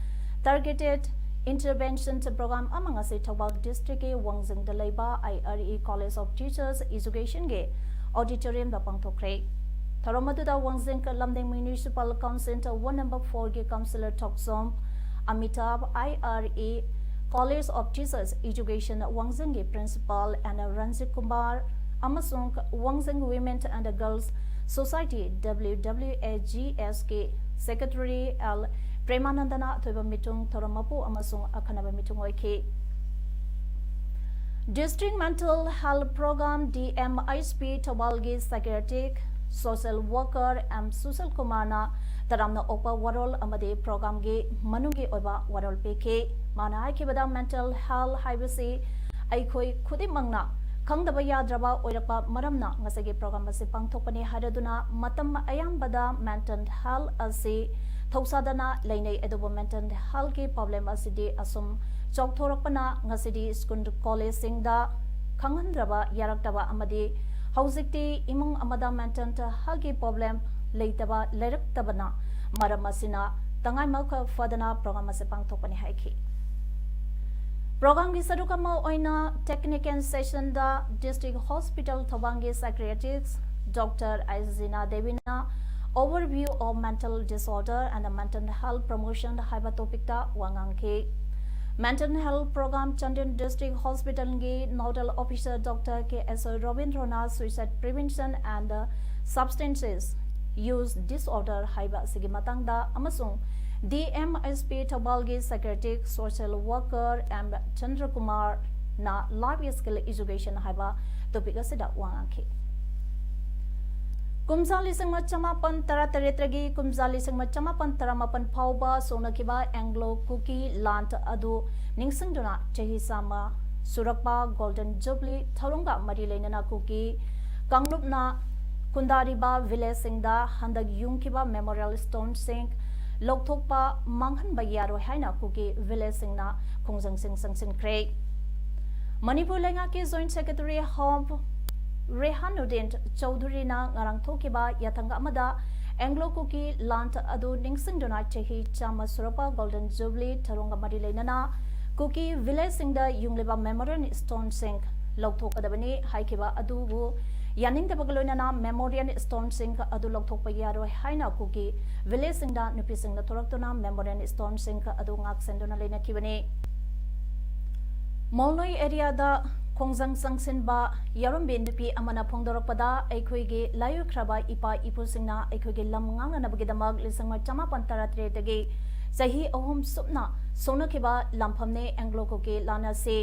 targeted intervention program ꯑꯃ ꯉꯁꯤ ꯊꯧꯕꯥꯜ districtꯀꯤ ꯋꯥꯡꯖꯤꯡꯗ ꯂꯩꯕ I R E College of Teachers Educationꯒꯤ auditoriumꯗ ꯄꯥꯡꯊꯣꯛꯈ꯭ꯔꯦ꯫ ꯊꯧꯔꯝ ꯑꯗꯨꯗ ꯋꯥꯡꯖꯤꯡ ꯂꯝꯗꯤꯡ Municipal Council Ward number fourꯒꯤ Councillor Thokchom ꯑꯃꯤꯇꯥꯕ, I R E College of Teachers Education ꯋꯥꯡꯖꯤꯡꯒꯤ Principal N Ranjit Kumar ꯑꯃꯁꯨꯡ ꯋꯥꯡꯖꯤꯡ Women and Girls Society, W W A G S ꯀꯤ Secretary L ꯄ꯭ꯔꯦꯃꯥꯅꯟꯗꯅ ꯑꯊꯣꯏꯕ ꯃꯤꯊꯨꯡ, ꯊꯧꯔꯝ ꯃꯄꯨ ꯑꯃꯁꯨꯡ ꯑꯈꯟꯅꯕ ꯃꯤꯊꯨꯡ ꯑꯣꯏꯈꯤ꯫ District Mental Health Program, D M H P, ꯊꯧꯕꯥꯜꯒꯤ psychiatric social worker M Sushil ꯀꯨꯃꯥꯔꯅ ꯇꯔꯥꯝꯅ ꯑꯣꯛꯄ ꯋꯥꯔꯣꯜ ꯑꯃꯗꯤ programꯒꯤ ꯃꯅꯨꯡꯒꯤ ꯑꯣꯏꯕ ꯋꯥꯔꯣꯜ ꯄꯤꯈꯤ꯫ ꯃꯥꯅ ꯍꯥꯏꯈꯤꯕꯗ, mental health ꯍꯥꯏꯕꯁꯤ ꯑꯩꯈꯣꯏ ꯈꯨꯗꯤꯡꯃꯛꯅ ꯈꯪꯗꯕ ꯌꯥꯗ꯭ꯔꯕ ꯑꯣꯏꯔꯛꯄ ꯃꯔꯝꯅ ꯉꯁꯤꯒꯤ program ꯑꯁꯤ ꯄꯥꯡꯊꯣꯛꯄꯅꯤ ꯍꯥꯏꯔꯗꯨꯅ, ꯃꯇꯝ ꯑꯌꯥꯝꯕꯗ mental health ꯑꯁꯤ ꯊꯧꯁꯥꯗꯅ ꯂꯩꯅꯩ꯫ ꯑꯗꯨꯕꯨ mental healthꯀꯤ problem ꯑꯁꯤꯗꯤ ꯑꯁꯨꯝ ꯆꯥꯎꯊꯣꯔꯛꯄꯅ ꯉꯁꯤꯗꯤ school collegeꯁꯤꯡꯗ ꯈꯪꯍꯟꯗ꯭ꯔꯕ ꯌꯥꯔꯛꯇꯕ ꯑꯃꯗꯤ ꯍꯧꯖꯤꯛꯇꯤ ꯏꯃꯨꯡ ꯑꯃꯗ mental healthꯀꯤ problem ꯂꯩꯇꯕ, ꯂꯩꯔꯛꯇꯕꯅ ꯃꯔꯝ ꯑꯁꯤꯅ ꯇꯉꯥꯏꯃꯛ ꯐꯗꯅ program ꯑꯁꯤ ꯄꯥꯡꯊꯣꯛꯄꯅꯤ ꯍꯥꯏꯈꯤ꯫ Programꯒꯤ ꯁꯔꯨꯛ ꯑꯃ ꯑꯣꯏꯅ technical sessionꯗ District Hospital ꯊꯧꯕꯥꯜꯒꯤ psychiatrist Doctor ꯑꯥꯏꯖꯤꯅꯥ ꯗꯦꯕꯤꯅ Overview of Mental Disorder and Mental Health Promotion ꯍꯥꯏꯕ topicꯇ ꯋꯥ ꯉꯥꯡꯈꯤ꯫ Mental Health Program Chandel District Hospital ꯒꯤ Nodal Officer Doctor K S Robindrana Suicide Prevention and Substances Use Disorder ꯍꯥꯏꯕ ꯑꯁꯤꯒꯤ ꯃꯇꯥꯡꯗ ꯑꯃꯁꯨꯡ D M S P ꯊꯧꯕꯥꯜꯒꯤ Psychiatric Social Worker M Chandrakumar ꯅ Life Skill Education ꯍꯥꯏꯕ topic ꯑꯁꯤꯗ ꯋꯥ ꯉꯥꯡꯈꯤ꯫ ꯀꯨꯝꯖꯥ ꯂꯤꯁꯤꯡ ꯑꯃ ꯆꯃꯥꯄꯟ ꯇꯔꯥꯇꯔꯦꯠꯇꯒꯤ ꯀꯨꯝꯖꯥ ꯂꯤꯁꯤꯡ ꯑꯃ ꯆꯃꯥꯄꯟ ꯇꯔꯥꯃꯥꯄꯟ ꯐꯥꯎꯕ ꯁꯣꯛꯅꯈꯤꯕ Anglo Kuki ꯂꯥꯟ ꯑꯗꯨ ꯅꯤꯡꯁꯤꯡꯗꯨꯅ ꯆꯍꯤ ꯆꯥꯝꯃ ꯁꯨꯔꯛꯄ Golden Jubilee ꯊꯧꯔꯝꯒ ꯃꯔꯤ ꯂꯩꯅꯅ ꯀꯨꯀꯤ ꯀꯥꯡꯂꯨꯞꯅ ꯈꯨꯟꯗꯥꯔꯤꯕ village ꯁꯤꯡꯗ ꯍꯟꯗꯛ ꯌꯨꯡꯈꯤꯕ memorial stone ꯁꯤꯡ ꯂꯧꯊꯣꯛꯄ ꯃꯥꯡꯍꯟꯕ ꯌꯥꯔꯣꯏ ꯍꯥꯏꯅ ꯀꯨꯀꯤ village ꯁꯤꯡꯅ ꯈꯣꯡꯖꯪꯁꯤꯡ ꯆꯪꯁꯤꯟꯈ꯭ꯔꯦ꯫ ꯃꯅꯤꯄꯨꯔ ꯂꯩꯉꯥꯛꯀꯤ Joint Secretary Home ꯔꯦꯍꯥꯅꯨꯗꯤꯟ ꯆꯧꯙꯨꯔꯤꯅ ꯉꯔꯥꯡ ꯊꯣꯛꯈꯤꯕ ꯌꯥꯊꯪ ꯑꯃꯗ Anglo Kuki ꯂꯥꯟ ꯑꯗꯨ ꯅꯤꯡꯁꯤꯡꯗꯨꯅ ꯆꯍꯤ ꯆꯥꯝꯃ ꯁꯨꯔꯛꯄ Golden Jubilee ꯊꯧꯔꯝꯒ ꯃꯔꯤ ꯂꯩꯅꯅ ꯀꯨꯀꯤ village ꯁꯤꯡꯗ ꯌꯨꯡꯂꯤꯕ memorial stone ꯁꯤꯡ ꯂꯧꯊꯣꯛꯀꯗꯕꯅꯤ ꯍꯥꯏꯈꯤꯕ ꯑꯗꯨꯕꯨ ꯌꯥꯅꯤꯡꯗꯕꯒ ꯂꯣꯏꯅꯅ memorial stone ꯁꯤꯡ ꯑꯗꯨ ꯂꯧꯊꯣꯛꯄ ꯌꯥꯔꯣꯏ ꯍꯥꯏꯅ ꯀꯨꯀꯤ village ꯁꯤꯡꯗ ꯅꯨꯄꯤꯁꯤꯡꯅ ꯊꯣꯔꯛꯇꯨꯅ memorial stone ꯁꯤꯡ ꯑꯗꯨ ꯉꯥꯛꯁꯦꯟꯗꯨꯅ ꯂꯩꯅꯈꯤꯕꯅꯤ꯫ ꯃꯣꯜꯅꯣꯏ area ꯗ ꯈꯣꯡꯖꯪ ꯆꯪꯁꯤꯟꯕ ꯌꯥꯎꯔꯝꯕꯤ ꯅꯨꯄꯤ ꯑꯃꯅ ꯐꯣꯡꯗꯣꯔꯛꯄꯗ, ꯑꯩꯈꯣꯏꯒꯤ ꯂꯥꯏꯑꯣꯏꯈ꯭ꯔꯕ ꯏꯄꯥ ꯏꯄꯨꯁꯤꯡꯅ ꯑꯩꯈꯣꯏꯒꯤ ꯂꯝ ꯉꯥꯛꯅꯅꯕꯒꯤꯗꯃꯛ ꯂꯤꯁꯤꯡ ꯑꯃ ꯆꯃꯥꯄꯟ ꯇꯔꯥꯇꯔꯦꯠꯇꯒꯤ ꯆꯍꯤ ꯑꯍꯨꯝ ꯁꯨꯞꯅ ꯁꯣꯛꯅꯈꯤꯕ ꯂꯥꯟꯐꯝꯅꯤ Anglo Kuki ꯂꯥꯟ ꯑꯁꯤ꯫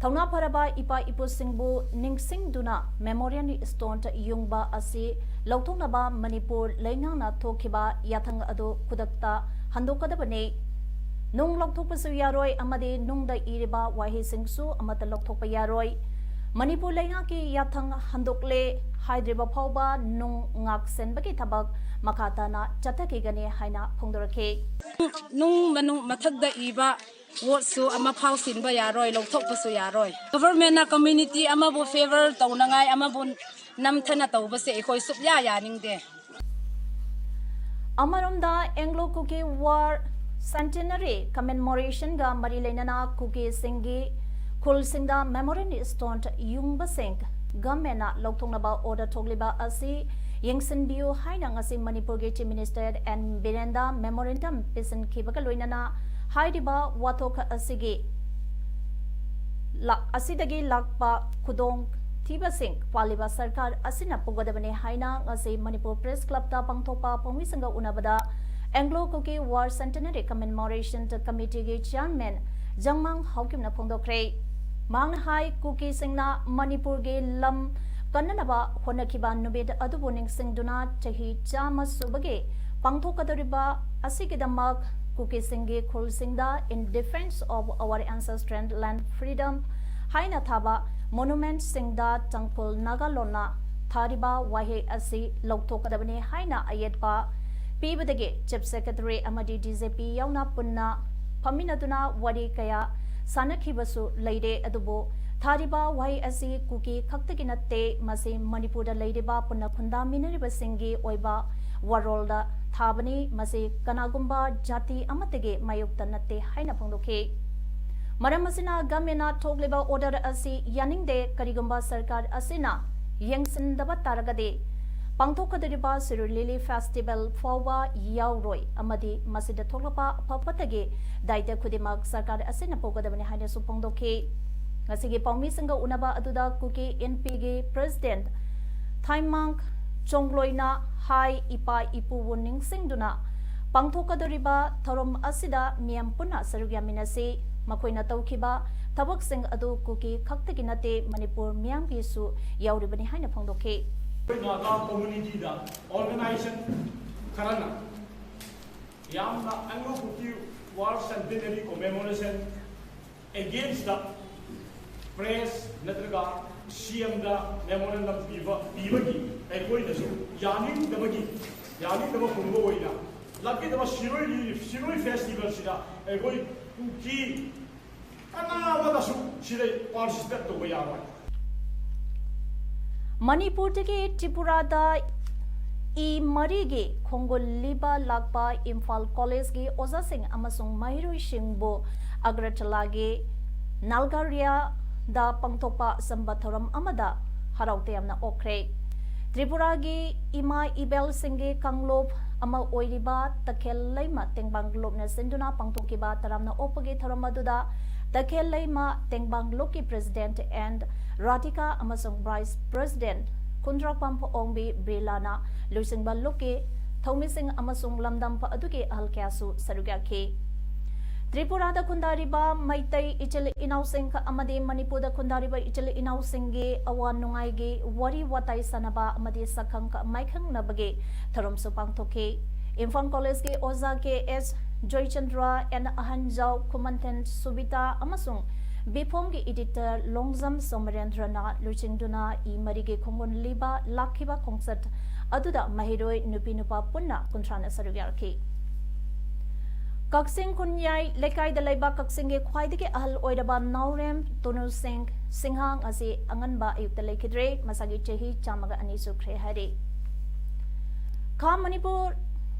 ꯊꯧꯅꯥ ꯐꯔꯕ ꯏꯄꯥ ꯏꯄꯨꯁꯤꯡꯕꯨ ꯅꯤꯡꯁꯤꯡꯗꯨꯅ memorial stone ꯌꯨꯡꯕ ꯑꯁꯤ ꯂꯧꯊꯣꯛꯅꯕ ꯃꯅꯤꯄꯨꯔ ꯂꯩꯉꯥꯛꯅ ꯊꯣꯛꯈꯤꯕ ꯌꯥꯊꯪ ꯑꯗꯨ ꯈꯨꯗꯛꯇ ꯍꯟꯗꯣꯛꯀꯗꯕꯅꯤ꯫ ꯅꯨꯡ ꯂꯧꯊꯣꯛꯄꯁꯨ ꯌꯥꯔꯣꯏ ꯑꯃꯗꯤ ꯅꯨꯡꯗ ꯏꯔꯤꯕ ꯋꯥꯍꯩꯁꯤꯡꯁꯨ ꯑꯃꯠꯇ ꯂꯧꯊꯣꯛꯄ ꯌꯥꯔꯣꯏ꯫ ꯃꯅꯤꯄꯨꯔ ꯂꯩꯉꯥꯛꯀꯤ ꯌꯥꯊꯪ ꯍꯟꯗꯣꯛꯂꯦ ꯍꯥꯏꯗ꯭ꯔꯤꯕ ꯐꯥꯎꯕ ꯅꯨꯡ ꯉꯥꯛ ꯁꯦꯟꯕꯒꯤ ꯊꯕꯛ ꯃꯈꯥ ꯇꯥꯅ ꯆꯠꯊꯈꯤꯒꯅꯤ ꯍꯥꯏꯅ ꯐꯣꯡꯗꯣꯔꯛꯈꯤ꯫ ꯅꯨꯡ ꯃꯅꯨꯡ ꯃꯊꯛꯇ ꯏꯕ ꯋꯥꯔꯗꯁꯨ ꯑꯃꯐꯥꯎ ꯁꯤꯟꯕ ꯌꯥꯔꯣꯏ, ꯂꯧꯊꯣꯛꯄꯁꯨ ꯌꯥꯔꯣꯏ꯫ Government ꯅ community ꯑꯃꯕꯨ favour ꯇꯧꯅꯉꯥꯏ, ꯑꯃꯕꯨ ꯅꯝꯊꯅ ꯇꯧꯕꯁꯦ ꯑꯩꯈꯣꯏ ꯁꯨꯛꯌꯥ ꯌꯥꯅꯤꯡꯗꯦ꯫ ꯑꯃꯔꯣꯝꯗ Anglo Kuki War Centenary Commemoration ꯒ ꯃꯔꯤ ꯂꯩꯅꯅ ꯀꯨꯀꯤꯁꯤꯡꯒꯤ ꯈꯨꯜꯁꯤꯡꯗ memorial stone ꯌꯨꯡꯕꯁꯤꯡ government ꯅ ꯂꯧꯊꯣꯛꯅꯕ order ꯊꯣꯛꯂꯤꯕ ꯑꯁꯤ ꯌꯦꯡꯁꯤꯟꯕꯤꯌꯨ ꯍꯥꯏꯅ ꯉꯁꯤ ꯃꯅꯤꯄꯨꯔꯒꯤ Chief Minister N ꯕꯤꯔꯦꯟꯗ memorandum ꯄꯤꯁꯤꯟꯈꯤꯕꯒ ꯂꯣꯏꯅꯅ ꯍꯥꯏꯔꯤꯕ ꯋꯥꯊꯣꯛ ꯑꯁꯤꯒꯤ ꯂꯥ-, ꯑꯁꯤꯗꯒꯤ ꯂꯥꯛꯄ ꯈꯨꯗꯣꯡ ꯊꯤꯕꯁꯤꯡ ꯄꯥꯜꯂꯤꯕ ꯁꯔꯀꯥꯔ ꯑꯁꯤꯅ ꯄꯨꯒꯗꯕꯅꯤ ꯍꯥꯏꯅ ꯉꯁꯤ ꯃꯅꯤꯄꯨꯔ ꯄ꯭ꯔꯦꯁ ꯀ꯭ꯂꯕꯇ ꯄꯥꯡꯊꯣꯛꯄ ꯄꯥꯎꯃꯤꯁꯤꯡꯒ ꯎꯅꯕꯗ Anglo Kuki War Centenary Commemoration Committeeꯒꯤ chairman ꯖꯪꯃꯥꯡ ꯍꯥꯎꯀꯤꯝꯅ ꯐꯣꯡꯗꯣꯛꯈ꯭ꯔꯦ꯫ ꯃꯍꯥꯛꯅ ꯍꯥꯏ, ꯀꯨꯀꯤꯁꯤꯡꯅ ꯃꯅꯤꯄꯨꯔꯒꯤ ꯂꯝ ꯀꯟꯅꯅꯕ ꯍꯣꯠꯅꯈꯤꯕ ꯅꯨꯃꯤꯠ ꯑꯗꯨꯕꯨ ꯅꯤꯡꯁꯤꯡꯗꯨꯅ ꯆꯍꯤ ꯆꯥꯝꯃ ꯁꯨꯕꯒꯤ ꯄꯥꯡꯊꯣꯛꯀꯗꯧꯔꯤꯕ ꯑꯁꯤꯒꯤꯗꯃꯛ ꯀꯨꯀꯤꯁꯤꯡꯒꯤ ꯈꯨꯜꯁꯤꯡꯗ In Defense of Our Ancestral Land Freedom ꯍꯥꯏꯅ ꯊꯥꯕ monumentꯁꯤꯡꯗ ꯇꯥꯡꯈꯨꯜ ꯅꯥꯒꯥꯂꯣꯟꯅ ꯊꯥꯔꯤꯕ ꯋꯥꯍꯩ ꯑꯁꯤ ꯂꯧꯊꯣꯛꯀꯗꯕꯅꯤ ꯍꯥꯏꯅ ꯑꯌꯦꯠꯄ ꯄꯤꯕꯗꯒꯤ Chief Secretary ꯑꯃꯗꯤ D G P ꯌꯥꯎꯅ ꯄꯨꯟꯅ ꯐꯝꯃꯤꯟꯅꯗꯨꯅ ꯋꯥꯔꯤ ꯀꯌꯥ ꯁꯥꯟꯅꯈꯤꯕꯁꯨ ꯂꯩꯔꯦ꯫ ꯑꯗꯨꯕꯨ ꯊꯥꯔꯤꯕ ꯋꯥꯍꯩ ꯑꯁꯤ ꯀꯨꯀꯤ ꯈꯛꯇꯒꯤ ꯅꯠꯇꯦ, ꯃꯁꯤ ꯃꯅꯤꯄꯨꯔꯗ ꯂꯩꯔꯤꯕ ꯄꯨꯟꯅ ꯈꯨꯟꯗꯥꯃꯤꯟꯅꯔꯤꯕꯁꯤꯡꯒꯤ ꯑꯣꯏꯕ ꯋꯥꯔꯣꯜꯗ ꯊꯥꯕꯅꯤ꯫ ꯃꯁꯤ ꯀꯅꯥꯒꯨꯝꯕ ꯖꯥꯇꯤ ꯑꯃꯠꯇꯒꯤ ꯃꯥꯌꯣꯛꯇ ꯅꯠꯇꯦ ꯍꯥꯏꯅ ꯐꯣꯡꯗꯣꯛꯈꯤ꯫ ꯃꯔꯝ ꯑꯁꯤꯅ governmentꯅ ꯊꯣꯛꯂꯤꯕ order ꯑꯁꯤ ꯌꯥꯅꯤꯡꯗꯦ꯫ ꯀꯔꯤꯒꯨꯝꯕ ꯁꯔꯀꯥꯔ ꯑꯁꯤꯅ ꯌꯦꯡꯁꯤꯟꯗꯕ ꯇꯥꯔꯒꯗꯤ ꯄꯥꯡꯊꯣꯛꯀꯗꯧꯔꯤꯕ ꯁꯤꯔꯣꯏ ꯂꯤꯂꯤ festival ꯐꯥꯎꯕ ꯌꯥꯎꯔꯣꯏ ꯑꯃꯗꯤ ꯃꯁꯤꯗ ꯊꯣꯛꯂꯛꯄ ꯑꯐ ꯐꯠꯇꯒꯤ ꯗꯥꯏꯇ ꯈꯨꯗꯤꯡꯃꯛ ꯁꯔꯀꯥꯔ ꯑꯁꯤꯅ ꯄꯨꯒꯗꯕꯅꯤ ꯍꯥꯏꯅꯁꯨ ꯐꯣꯡꯗꯣꯛꯈꯤ꯫ ꯉꯁꯤꯒꯤ ꯄꯥꯎꯃꯤꯁꯤꯡꯒ ꯎꯅꯕ ꯑꯗꯨꯗ ꯀꯨꯀꯤ ꯏꯟꯄꯤꯒꯤ president ꯊꯥꯏꯃꯥꯡ ꯆꯣꯡꯂꯣꯏꯅ ꯍꯥꯏ, ꯏꯄꯥ ꯏꯄꯨꯕꯨ ꯅꯤꯡꯁꯤꯡꯗꯨꯅ ꯄꯥꯡꯊꯣꯛꯀꯗꯧꯔꯤꯕ ꯊꯧꯔꯝ ꯑꯁꯤꯗ ꯃꯤꯌꯥꯝ ꯄꯨꯟꯅ ꯁꯔꯨꯛ ꯌꯥꯃꯤꯟꯅꯁꯤ꯫ ꯃꯈꯣꯏꯅ ꯇꯧꯈꯤꯕ ꯊꯕꯛꯁꯤꯡ ꯑꯗꯨ ꯀꯨꯀꯤ ꯈꯛꯇꯒꯤ ꯅꯠꯇꯦ, ꯃꯅꯤꯄꯨꯔ ꯃꯤꯌꯥꯝꯒꯤꯁꯨ ꯌꯥꯎꯔꯤꯕꯅꯤ ꯍꯥꯏꯅ ꯐꯣꯡꯗꯣꯛꯈꯤ꯫ ꯑꯩꯈꯣꯏ ꯅꯥꯒꯥ communityꯗ organization ꯈꯔꯅ ꯌꯥꯝꯅ Anglo Kuki War Centenary Commemoration againstꯇ press ꯅꯠꯇ꯭ꯔꯒ CMꯗ memorandum ꯄꯤꯕ, ꯄꯤꯕꯒꯤ ꯑꯩꯈꯣꯏꯅꯁꯨ ꯌꯥꯅꯤꯡꯗꯕꯒꯤ, ꯌꯥꯅꯤꯡꯗꯕ ꯐꯣꯡꯕ ꯑꯣꯏꯅ ꯂꯥꯛꯀꯗꯕ ꯁꯤꯔꯣꯏ ꯂꯤꯂꯤ, ꯁꯤꯔꯣꯏ festivalꯁꯤꯗ ꯑꯩꯈꯣꯏ ꯀꯨꯀꯤ ꯀꯅꯥ ꯑꯃꯠꯇꯁꯨ ꯁꯤꯗ participate ꯇꯧꯕ ꯌꯥꯔꯣꯏ꯫ ꯃꯅꯤꯄꯨꯔꯗꯒꯤ ꯇ꯭ꯔꯤꯄꯨꯔꯥꯗ ꯏ ꯃꯔꯤꯒꯤ ꯈꯣꯡꯒꯨꯜ ꯂꯤꯕ ꯂꯥꯛꯄ ꯏꯝꯐꯥꯜ ꯀꯣꯂꯦꯖꯀꯤ ꯑꯣꯖꯥꯁꯤꯡ ꯑꯃꯁꯨꯡ ꯃꯍꯩꯔꯣꯏꯁꯤꯡꯕꯨ ꯑꯒꯔꯇꯂꯥꯒꯤ ꯅꯥꯜꯒꯥꯔꯤꯌꯥꯗ ꯄꯥꯡꯊꯣꯛꯄ ꯑꯆꯝꯕ ꯊꯧꯔꯝ ꯑꯃꯗ ꯍꯔꯥꯎ ꯇꯌꯥꯝꯅ ꯑꯣꯛꯈ꯭ꯔꯦ꯫ ꯇ꯭ꯔꯤꯄꯨꯔꯥꯒꯤ ꯏꯃꯥ ꯏꯕꯦꯜꯁꯤꯡꯒꯤ ꯀꯥꯡꯂꯨꯞ ꯑꯃ ꯑꯣꯏꯔꯤꯕ ꯇꯈꯦꯜ ꯂꯩꯃ ꯇꯦꯡꯕꯥꯡ ꯂꯨꯞꯅ ꯁꯤꯟꯗꯨꯅ ꯄꯥꯡꯊꯣꯛꯈꯤꯕ ꯇꯔꯥꯝꯅ ꯑꯣꯛꯄꯒꯤ ꯊꯧꯔꯝ ꯑꯗꯨꯗ ꯇꯈꯦꯜ ꯂꯩꯃ ꯇꯦꯡꯕꯥꯡ ꯂꯨꯞꯀꯤ President N Radhika ꯑꯃꯁꯨꯡ Vice President ꯈꯨꯟꯗ꯭ꯔꯥꯛꯄꯝ ꯑꯣꯡꯕꯤ ꯕ꯭ꯔꯤꯂꯥꯅ ꯂꯨꯆꯤꯡꯕ ꯂꯨꯞꯀꯤ ꯊꯧꯃꯤꯁꯤꯡ ꯑꯃꯁꯨꯡ ꯂꯝꯗꯝ ꯑꯗꯨꯒꯤ ꯑꯍꯜ ꯀꯌꯥꯁꯨ ꯁꯔꯨꯛ ꯌꯥꯈꯤ꯫ ꯇ꯭ꯔꯤꯄꯨꯔꯥꯗ ꯈꯨꯟꯗꯥꯔꯤꯕ ꯃꯩꯇꯩ ꯏꯆꯤꯜ ꯏꯅꯥꯎꯁꯤꯡ ꯑꯃꯗꯤ ꯃꯅꯤꯄꯨꯔꯗ ꯈꯨꯟꯗꯥꯔꯤꯕ ꯏꯆꯤꯜ ꯏꯅꯥꯎꯁꯤꯡꯒꯤ ꯑꯋꯥ ꯅꯨꯡꯉꯥꯏꯒꯤ ꯋꯥꯔꯤ ꯋꯥꯇꯥꯏ ꯁꯥꯟꯅꯕ ꯑꯃꯗꯤ ꯁꯛꯈꯪ ꯃꯥꯏꯈꯪꯅꯕꯒꯤ ꯊꯧꯔꯝꯁꯨ ꯄꯥꯡꯊꯣꯛꯈꯤ꯫ ꯏꯝꯐꯥꯜ ꯀꯣꯂꯦꯖꯀꯤ ꯑꯣꯖꯥ ꯀꯦ ꯑꯦꯁ ꯖꯣꯏꯆꯟꯗ꯭ꯔ, ꯑꯦꯟ ꯑꯍꯟꯖꯥꯎ, ꯈꯨꯃꯟꯊꯦꯟ ꯁꯨꯕꯤꯇꯥ ꯑꯃꯁꯨꯡ ꯕꯤꯐꯣꯝꯒꯤ editor ꯂꯣꯡꯖꯝ ꯁꯣꯃꯔꯦꯟꯗ꯭ꯔꯅ ꯂꯨꯆꯤꯡꯗꯨꯅ ꯏ ꯃꯔꯤꯒꯤ ꯈꯣꯡꯒꯨꯟ ꯂꯤꯕ ꯂꯥꯛꯈꯤꯕ ꯈꯣꯡꯆꯠ ꯑꯗꯨꯗ ꯃꯍꯩꯔꯣꯏ ꯅꯨꯄꯤ ꯅꯨꯄꯥ ꯄꯨꯟꯅ ꯀꯨꯟꯊ꯭ꯔꯥꯅ ꯁꯔꯨꯛ ꯌꯥꯈꯤ꯫ ꯀꯛꯆꯤꯡ ꯈꯨꯟꯌꯥꯏ ꯂꯩꯀꯥꯏꯗ ꯂꯩꯕ ꯀꯛꯆꯤꯡꯒꯤ ꯈ꯭ꯋꯥꯏꯗꯒꯤ ꯑꯍꯜ ꯑꯣꯏꯔꯕ ꯅꯥꯎꯔꯦꯝ ꯇꯨꯅꯨ ꯁꯤꯡ ꯁꯤꯡꯍꯥꯡ ꯑꯁꯤ ꯑꯉꯟꯕ ꯑꯌꯨꯛꯇ ꯂꯩꯈꯤꯗ꯭ꯔꯦ꯫ ꯃꯁꯥꯒꯤ ꯆꯍꯤ ꯆꯥꯝꯃꯒ ꯑꯅꯤ ꯁꯨꯈ꯭ꯔꯦ ꯍꯥꯏꯔꯤ꯫ ꯈꯥ ꯃꯅꯤꯄꯨꯔ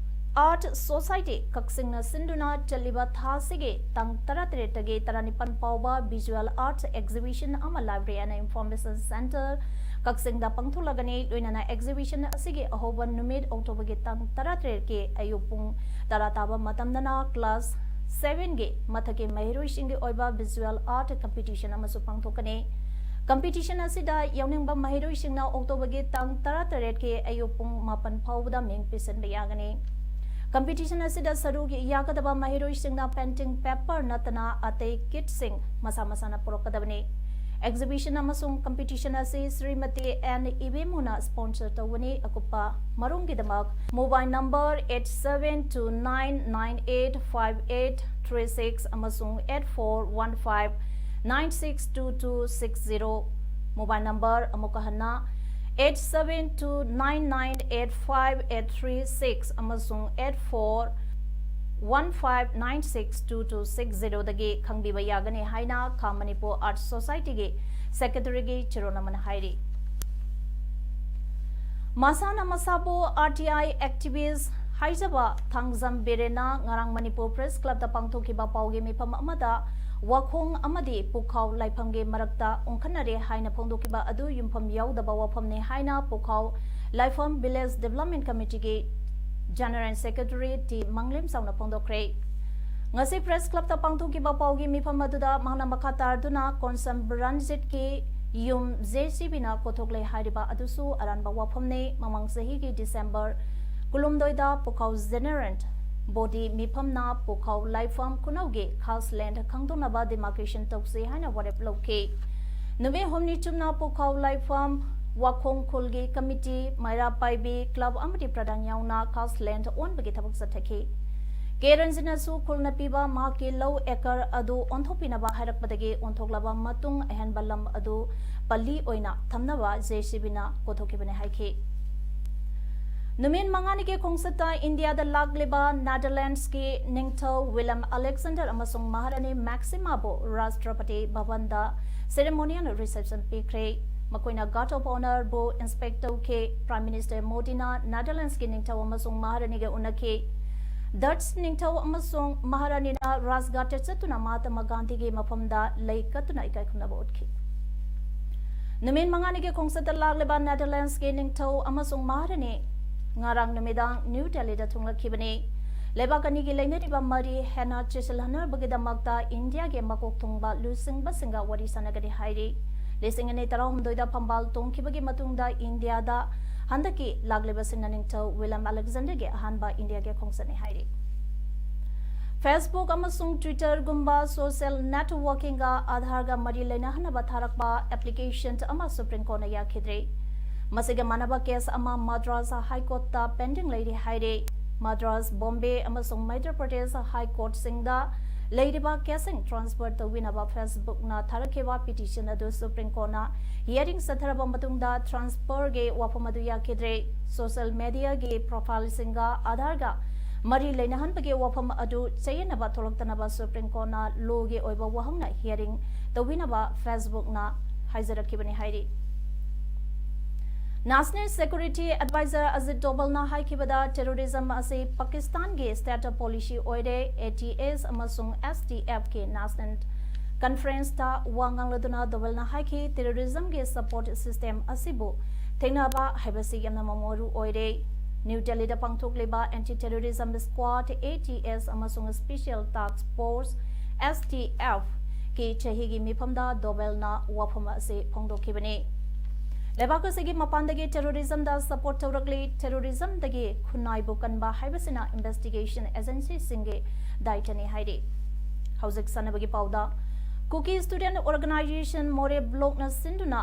Art Society ꯀꯛꯆꯤꯡꯅ ꯁꯤꯟꯗꯨꯅ ꯆꯠꯂꯤꯕ ꯊꯥ ꯑꯁꯤꯒꯤ ꯇꯥꯡ ꯇꯔꯥꯇꯔꯦꯠꯇꯒꯤ ꯇꯔꯥꯅꯤꯄꯥꯟ ꯐꯥꯎꯕ visual art exhibition ꯑꯃ Library and Information Centre ꯀꯛꯆꯤꯡꯗ ꯄꯥꯡꯊꯣꯛꯂꯒꯅꯤ꯫ ꯂꯣꯏꯅꯅ exhibition ꯑꯁꯤꯒꯤ ꯑꯍꯧꯕ ꯅꯨꯃꯤꯠ ꯑꯣꯛꯇꯣꯕꯔꯒꯤ ꯇꯥꯡ ꯇꯔꯥꯇꯔꯦꯠꯀꯤ ꯑꯌꯨꯛ ꯄꯨꯡ ꯇꯔꯥ ꯇꯥꯕ ꯃꯇꯝꯗꯅ class sevenꯒꯤ ꯃꯊꯛꯀꯤ ꯃꯍꯩꯔꯣꯏꯁꯤꯡꯒꯤ ꯑꯣꯏꯕ visual art competition ꯑꯃꯁꯨ ꯄꯥꯡꯊꯣꯛꯀꯅꯤ꯫ Competition ꯑꯁꯤꯗ ꯌꯥꯎꯅꯤꯡꯕ ꯃꯍꯩꯔꯣꯏꯁꯤꯡꯅ ꯑꯣꯛꯇꯣꯕꯔꯒꯤ ꯇꯥꯡ ꯇꯔꯥꯇꯔꯦꯠꯀꯤ ꯑꯌꯨꯛ ꯄꯨꯡ ꯃꯥꯄꯟ ꯐꯥꯎꯕꯗ ꯃꯤꯡ ꯄꯤꯁꯤꯟꯕ ꯌꯥꯒꯅꯤ꯫ Competition ꯑꯁꯤꯗ ꯁꯔꯨꯛ ꯌꯥꯒꯗꯕ ꯃꯍꯩꯔꯣꯏꯁꯤꯡꯅ painting paper ꯅꯠꯇꯅ ꯑꯇꯩ kitꯁꯤꯡ ꯃꯁꯥ ꯃꯁꯥꯅ ꯄꯨꯔꯛꯀꯗꯕꯅꯤ꯫ Exhibition ꯑꯃꯁꯨꯡ competition ꯑꯁꯤ ꯁ꯭ꯔꯤꯃꯇꯤ ꯑꯦꯟ ꯏꯕꯦꯃꯨꯅ sponsor ꯇꯧꯕꯅꯤ꯫ ꯑꯀꯨꯞꯄ ꯃꯔꯣꯜꯒꯤꯗꯃꯛ mobile number eight seven two nine nine eight five eight three six ꯑꯃꯁꯨꯡ eight four one five nine six two two six zero꯫ Mobile number ꯑꯃꯨꯛꯀ ꯍꯟꯅ eight seven two nine nine eight five eight three six ꯑꯃꯁꯨꯡ eight four one five nine six two two six zeroꯗꯒꯤ ꯈꯪꯕꯤꯕ ꯌꯥꯒꯅꯤ ꯍꯥꯏꯅ ꯈꯥ Manipur Art Societyꯒꯤ secretaryꯒꯤ ꯆꯦꯔꯣꯜ ꯑꯃꯅ ꯍꯥꯏꯔꯤ꯫ ꯃꯁꯥꯅ ꯃꯁꯥꯕꯨ RTI activist ꯍꯥꯏꯖꯕ ꯊꯥꯡꯖꯝ ꯕꯤꯔꯦꯟꯅ ꯉꯔꯥꯡ ꯃꯅꯤꯄꯨꯔ Press Clubꯇ ꯄꯥꯡꯊꯣꯛꯈꯤꯕ ꯄꯥꯎꯒꯤ ꯃꯤꯐꯝ ꯑꯃꯗ ꯋꯥꯈꯣꯡ ꯑꯃꯗꯤ ꯄꯨꯈꯥꯎ ꯂꯥꯏꯐꯝꯒꯤ ꯃꯔꯛꯇ ꯎꯪꯈꯠꯅꯔꯦ ꯍꯥꯏꯅ ꯐꯣꯡꯗꯣꯛꯈꯤꯕ ꯑꯗꯨ ꯌꯨꯝꯐꯝ ꯌꯥꯎꯗꯕ ꯋꯥꯐꯝꯅꯤ ꯍꯥꯏꯅ ꯄꯨꯈꯥꯎ ꯂꯥꯏꯐꯝ Village Development Committeeꯒꯤ General Secretary ꯇꯤ ꯃꯪꯂꯦꯝꯆꯥꯎꯅ ꯐꯣꯡꯗꯣꯛꯈ꯭ꯔꯦ꯫ ꯉꯁꯤ Press Clubꯇ ꯄꯥꯡꯊꯣꯛꯈꯤꯕ ꯄꯥꯎꯒꯤ ꯃꯤꯐꯝ ꯑꯗꯨꯗ ꯃꯍꯥꯛꯅ ꯃꯈꯥ ꯇꯥꯔꯗꯨꯅ ꯀꯣꯟꯁꯝ ꯕꯤꯔꯟꯖꯤꯠꯀꯤ ꯌꯨꯝ JCBꯅ ꯀꯣꯊꯣꯛꯂꯦ ꯍꯥꯏꯔꯤꯕ ꯑꯗꯨꯁꯨ ꯑꯔꯥꯟꯕ ꯋꯥꯐꯝꯅꯤ꯫ ꯃꯃꯥꯡ ꯆꯍꯤꯒꯤ December ꯀꯨꯟꯍꯨꯝꯗꯣꯏꯗ ꯄꯨꯈꯥꯎ General Body ꯃꯤꯐꯝꯅ ꯄꯨꯈꯥꯎ ꯂꯥꯏꯐꯝ ꯈꯨꯅꯧꯒꯤ Khas Land ꯈꯪꯗꯣꯛꯅꯕ demarcation ꯇꯧꯁꯤ ꯍꯥꯏꯅ ꯋꯥꯔꯦꯞ ꯂꯧꯈꯤ꯫ ꯅꯨꯃꯤꯠ ꯍꯨꯝꯅꯤ ꯆꯨꯞꯅ ꯄꯨꯈꯥꯎ ꯂꯥꯏꯐꯝ, ꯋꯥꯈꯣꯡ ꯈꯨꯜꯒꯤ committee, ꯃꯩꯔꯥ ꯄꯥꯏꯕꯤ club ꯑꯃꯗꯤ ꯄ꯭ꯔꯙꯥꯟ ꯌꯥꯎꯅ Khas Land ꯑꯣꯟꯕꯒꯤ ꯊꯕꯛ ꯆꯠꯊꯈꯤ꯫ ꯀꯦ ꯔꯟꯖꯤꯠꯅꯁꯨ ꯈꯨꯜꯅ ꯄꯤꯕ ꯃꯍꯥꯛꯀꯤ ꯂꯧ acre ꯑꯗꯨ ꯑꯣꯟꯊꯣꯛꯄꯤꯅꯕ ꯍꯥꯏꯔꯛꯄꯗꯒꯤ ꯑꯣꯟꯊꯣꯛꯂꯕ ꯃꯇꯨꯡ ꯑꯍꯦꯟꯕ ꯂꯝ ꯑꯗꯨ ꯄꯜꯂꯤ ꯑꯣꯏꯅ ꯊꯝꯅꯕ JCBꯅ ꯀꯣꯊꯣꯛꯈꯤꯕꯅꯤ ꯍꯥꯏꯈꯤ꯫ ꯅꯨꯃꯤꯠ ꯃꯉꯥꯅꯤꯒꯤ ꯈꯣꯡꯆꯠꯇ ꯏꯟꯗꯤꯌꯥꯗ ꯂꯥꯛꯂꯤꯕ ꯅꯦꯗꯔꯂꯦꯟꯗꯁꯀꯤ ꯅꯤꯡꯊꯧ ꯋꯤꯂꯝ ꯑꯂꯦꯛꯖꯦꯟꯗꯔ ꯑꯃꯁꯨꯡ ꯃꯍꯥꯔꯥꯅꯤ ꯃꯦꯛꯁꯤꯃꯥꯕꯨ ꯔꯥꯁꯇ꯭ꯔꯄꯇꯤ ꯚꯕꯟꯗ ceremonial reception ꯄꯤꯈ꯭ꯔꯦ꯫ ꯃꯈꯣꯏꯅ Guard of Honourꯕꯨ inspect ꯇꯧꯈꯤ꯫ Prime Minister ꯃꯣꯗꯤꯅ ꯅꯦꯗꯔꯂꯦꯟꯗꯁꯀꯤ ꯅꯤꯡꯊꯧ ꯑꯃꯁꯨꯡ ꯃꯍꯥꯔꯥꯅꯤꯒ ꯎꯅꯈꯤ꯫ ꯗꯠꯁ ꯅꯤꯡꯊꯧ ꯑꯃꯁꯨꯡ ꯃꯍꯥꯔꯥꯅꯤꯅ ꯔꯥꯖꯘꯥꯠꯇ ꯆꯠꯇꯨꯅ ꯃꯍꯥꯇꯃꯥ ꯒꯥꯟꯙꯤꯒꯤ ꯃꯐꯝꯗ ꯂꯩ ꯀꯠꯇꯨꯅ ꯏꯀꯥꯏ ꯈꯨꯝꯅꯕ ꯎꯠꯈꯤ꯫ ꯅꯨꯃꯤꯠ ꯃꯉꯥꯅꯤꯒꯤ ꯈꯣꯡꯆꯠꯇ ꯂꯥꯛꯂꯤꯕ ꯅꯦꯗꯔꯂꯦꯟꯗꯁꯀꯤ ꯅꯤꯡꯊꯧ ꯑꯃꯁꯨꯡ ꯃꯍꯥꯔꯥꯅꯤ ꯉꯔꯥꯡ ꯅꯨꯃꯤꯗꯥꯡ ꯅ꯭ꯌꯨ ꯗꯦꯜꯂꯤꯗ ꯊꯨꯡꯂꯛꯈꯤꯕꯅꯤ꯫ ꯂꯩꯕꯥꯛ ꯑꯅꯤꯒꯤ ꯂꯩꯅꯔꯤꯕ ꯃꯔꯤ ꯍꯦꯟꯅ ꯆꯦꯠꯁꯤꯜꯍꯟꯅꯕꯒꯤꯗꯃꯛꯇ ꯏꯟꯗꯤꯌꯥꯒꯤ ꯃꯀꯣꯛ ꯊꯣꯡꯕ ꯂꯨꯆꯤꯡꯕꯁꯤꯡꯒ ꯋꯥꯔꯤ ꯁꯥꯟꯅꯒꯅꯤ ꯍꯥꯏꯔꯤ꯫ ꯂꯤꯁꯤꯡ ꯑꯅꯤ ꯇꯔꯥꯍꯨꯝꯗꯣꯏꯗ ꯐꯝꯕꯥꯜ ꯇꯣꯡꯈꯤꯕꯒꯤ ꯃꯇꯨꯡꯗ ꯏꯟꯗꯤꯌꯥꯗ ꯍꯟꯗꯛꯀꯤ ꯂꯥꯛꯂꯤꯕꯁꯤꯡꯅ ꯅꯤꯡꯊꯧ ꯋꯤꯂꯝ ꯑꯂꯦꯛꯖꯦꯟꯗꯔꯒꯤ ꯑꯍꯥꯟꯕ ꯏꯟꯗꯤꯌꯥꯒꯤ ꯈꯣꯡꯆꯠꯅꯤ ꯍꯥꯏꯔꯤ꯫ Facebook ꯑꯃꯁꯨꯡ Twitterꯒꯨꯝꯕ social networkingꯒ ꯑꯥꯙꯥꯔꯒ ꯃꯔꯤ ꯂꯩꯅꯍꯟꯅꯕ ꯊꯥꯔꯛꯄ application ꯑꯃ Supreme Courtꯅ ꯌꯥꯈꯤꯗ꯭ꯔꯦ꯫ ꯃꯁꯤꯒ ꯃꯥꯟꯅꯕ case ꯑꯃ ꯃꯗ꯭ꯔꯥꯁ High Courtꯇ pending ꯂꯩꯔꯤ ꯍꯥꯏꯔꯤ꯫ ꯃꯗ꯭ꯔꯥꯁ, ꯕꯣꯝꯕꯦ ꯑꯃꯁꯨꯡ ꯃꯩꯙ꯭ꯌ ꯄ꯭ꯔꯗꯦꯁ High Courtꯁꯤꯡꯗ ꯂꯩꯔꯤꯕ caseꯁꯤꯡ transfer ꯇꯧꯕꯤꯅꯕ Facebookꯅ ꯊꯥꯔꯛꯈꯤꯕ petition ꯑꯗꯨ Supreme Courtꯅ hearing ꯆꯠꯊꯔꯕ ꯃꯇꯨꯡꯗ transferꯒꯤ ꯋꯥꯐꯝ ꯑꯗꯨ ꯌꯥꯈꯤꯗ꯭ꯔꯦ꯫ Social mediaꯒꯤ profileꯁꯤꯡꯒ ꯑꯥꯙꯥꯔꯒ ꯃꯔꯤ ꯂꯩꯅꯍꯟꯕꯒꯤ ꯋꯥꯐꯝ ꯑꯗꯨ ꯆꯌꯦꯠꯅꯕ ꯊꯣꯛꯂꯛꯇꯅꯕ Supreme Courtꯅ lawꯒꯤ ꯑꯣꯏꯕ ꯋꯥꯍꯪꯅ hearing ꯇꯧꯕꯤꯅꯕ Facebookꯅ ꯍꯥꯏꯖꯔꯛꯈꯤꯕꯅꯤ ꯍꯥꯏꯔꯤ꯫ National Security Advisor Ajit ꯗꯣꯚꯜꯅ ꯍꯥꯏꯈꯤꯕꯗ terrorism ꯑꯁꯤ ꯄꯥꯀꯤꯁꯇꯥꯟꯒꯤ state policy ꯑꯣꯏꯔꯦ꯫ ATS ꯑꯃꯁꯨꯡ SDFꯀꯤ National Conferenceꯇ ꯋꯥ ꯉꯥꯡꯂꯗꯨꯅ ꯗꯣꯚꯜꯅ ꯍꯥꯏꯈꯤ, terrorismꯒꯤ support system ꯑꯁꯤꯕꯨ ꯊꯦꯡꯅꯕ ꯍꯥꯏꯕꯁꯤ ꯌꯥꯝꯅ ꯃꯔꯨ ꯑꯣꯏꯔꯦ꯫ ꯅ꯭ꯌꯨ ꯗꯦꯜꯂꯤꯗ ꯄꯥꯡꯊꯣꯛꯂꯤꯕ Anti Terrorism Squad, ATS, ꯑꯃꯁꯨꯡ Special Task Force, STF, ꯀꯤ ꯆꯍꯤꯒꯤ ꯃꯤꯐꯝꯗ ꯗꯣꯚꯦꯜꯅ ꯋꯥꯐꯝ ꯑꯁꯤ ꯐꯣꯡꯗꯣꯛꯈꯤꯕꯅꯤ꯫ ꯂꯩꯕꯥꯛ ꯑꯁꯤꯒꯤ ꯃꯄꯥꯟꯗꯒꯤ terrorism ꯗ support ꯇꯧꯔꯛꯂꯤ, terrorism ꯗꯒꯤ ꯈꯨꯟꯅꯥꯏꯕꯨ ꯀꯟꯕ ꯍꯥꯏꯕꯁꯤꯅ investigation agency ꯁꯤꯡꯒꯤ ꯗꯥꯏꯇꯅꯤ ꯍꯥꯏꯔꯤ꯫ ꯍꯧꯖꯤꯛ ꯁꯥꯟꯅꯕꯒꯤ ꯄꯥꯎꯗ, Kuki Student Organisation Moreh Block ꯅ ꯁꯤꯟꯗꯨꯅ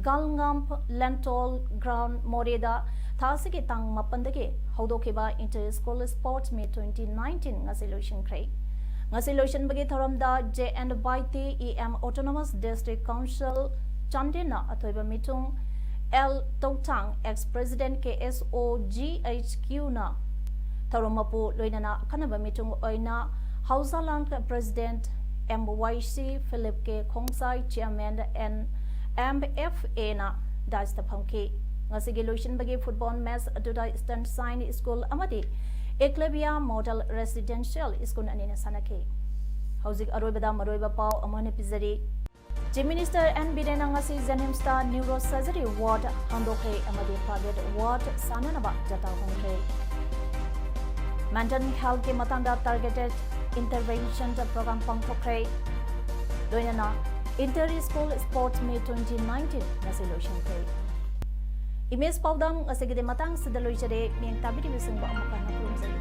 ꯒꯥꯜꯉꯥꯝ ꯂꯦꯟꯇꯣꯜ ꯒ꯭ꯔꯥꯎꯟ ꯃꯣꯔꯦꯗ ꯊꯥ ꯑꯁꯤꯒꯤ ꯇꯥꯡ ꯃꯥꯄꯟꯗꯒꯤ ꯍꯧꯗꯣꯛꯈꯤꯕ Inter School Sports Meet twenty nineteen ꯉꯁꯤ ꯂꯣꯏꯁꯤꯟꯈ꯭ꯔꯦ꯫ ꯉꯁꯤ ꯂꯣꯏꯁꯤꯟꯕꯒꯤ ꯊꯧꯔꯝꯗ J N Baite, EM, Autonomous District Council, ꯆꯥꯟꯗꯦꯜꯅ ꯑꯊꯣꯏꯕ ꯃꯤꯊꯨꯡ, L Toktang, ex President, KSO GHQ ꯅ ꯊꯧꯔꯝ ꯃꯄꯨ, ꯂꯣꯏꯅꯅ ꯑꯈꯟꯅꯕ ꯃꯤꯊꯨꯡ ꯑꯣꯏꯅ ꯍꯧꯖꯥꯂꯥꯡ President, M Y C Philip K Khongsai, Chairman, and M F A ꯅ dais ꯇ ꯐꯝꯈꯤ꯫ ꯉꯁꯤꯒꯤ ꯂꯣꯏꯁꯤꯟꯕꯒꯤ football match ꯑꯗꯨꯗ Eastern Shine School ꯑꯃꯗꯤ Eklavya Model Residential School ꯑꯅꯤꯅ ꯁꯥꯟꯅꯈꯤ꯫ ꯍꯧꯖꯤꯛ ꯑꯔꯣꯏꯕꯗ ꯃꯔꯨꯑꯣꯏꯕ ꯄꯥꯎ ꯑꯃꯨꯛ ꯍꯟꯅ ꯄꯤꯖꯔꯤ꯫ Chief Minister N ꯕꯤꯔꯦꯟꯅ ꯉꯁꯤ JNIMS ꯇ neuro surgery ward ꯍꯥꯡꯗꯣꯛꯈ꯭ꯔꯦ ꯑꯃꯗꯤ private ward ꯁꯥꯅꯅꯕ ꯗꯇꯥ ꯍꯣꯡꯈ꯭ꯔꯦ꯫ Mental health ꯀꯤ ꯃꯇꯥꯡꯗ targeted intervention program ꯄꯥꯡꯊꯣꯛꯈ꯭ꯔꯦ꯫ ꯂꯣꯏꯅꯅ Inter School Sports Meet twenty nineteen ꯉꯁꯤ ꯂꯣꯏꯁꯤꯟꯈ꯭ꯔꯦ꯫ ꯏꯃꯦꯖ ꯄꯥꯎꯗꯝ ꯉꯁꯤꯒꯤꯗꯤ ꯃꯇꯥꯡꯁꯤꯗ ꯂꯣꯏꯖꯔꯦ꯫ ꯃꯤꯠꯌꯦꯡ ꯇꯥꯕꯤꯔꯤꯕꯁꯤꯡꯕꯨ ꯑꯃꯨꯛ ꯍꯟꯅ ꯈꯨꯔꯨꯝꯖꯔꯤ꯫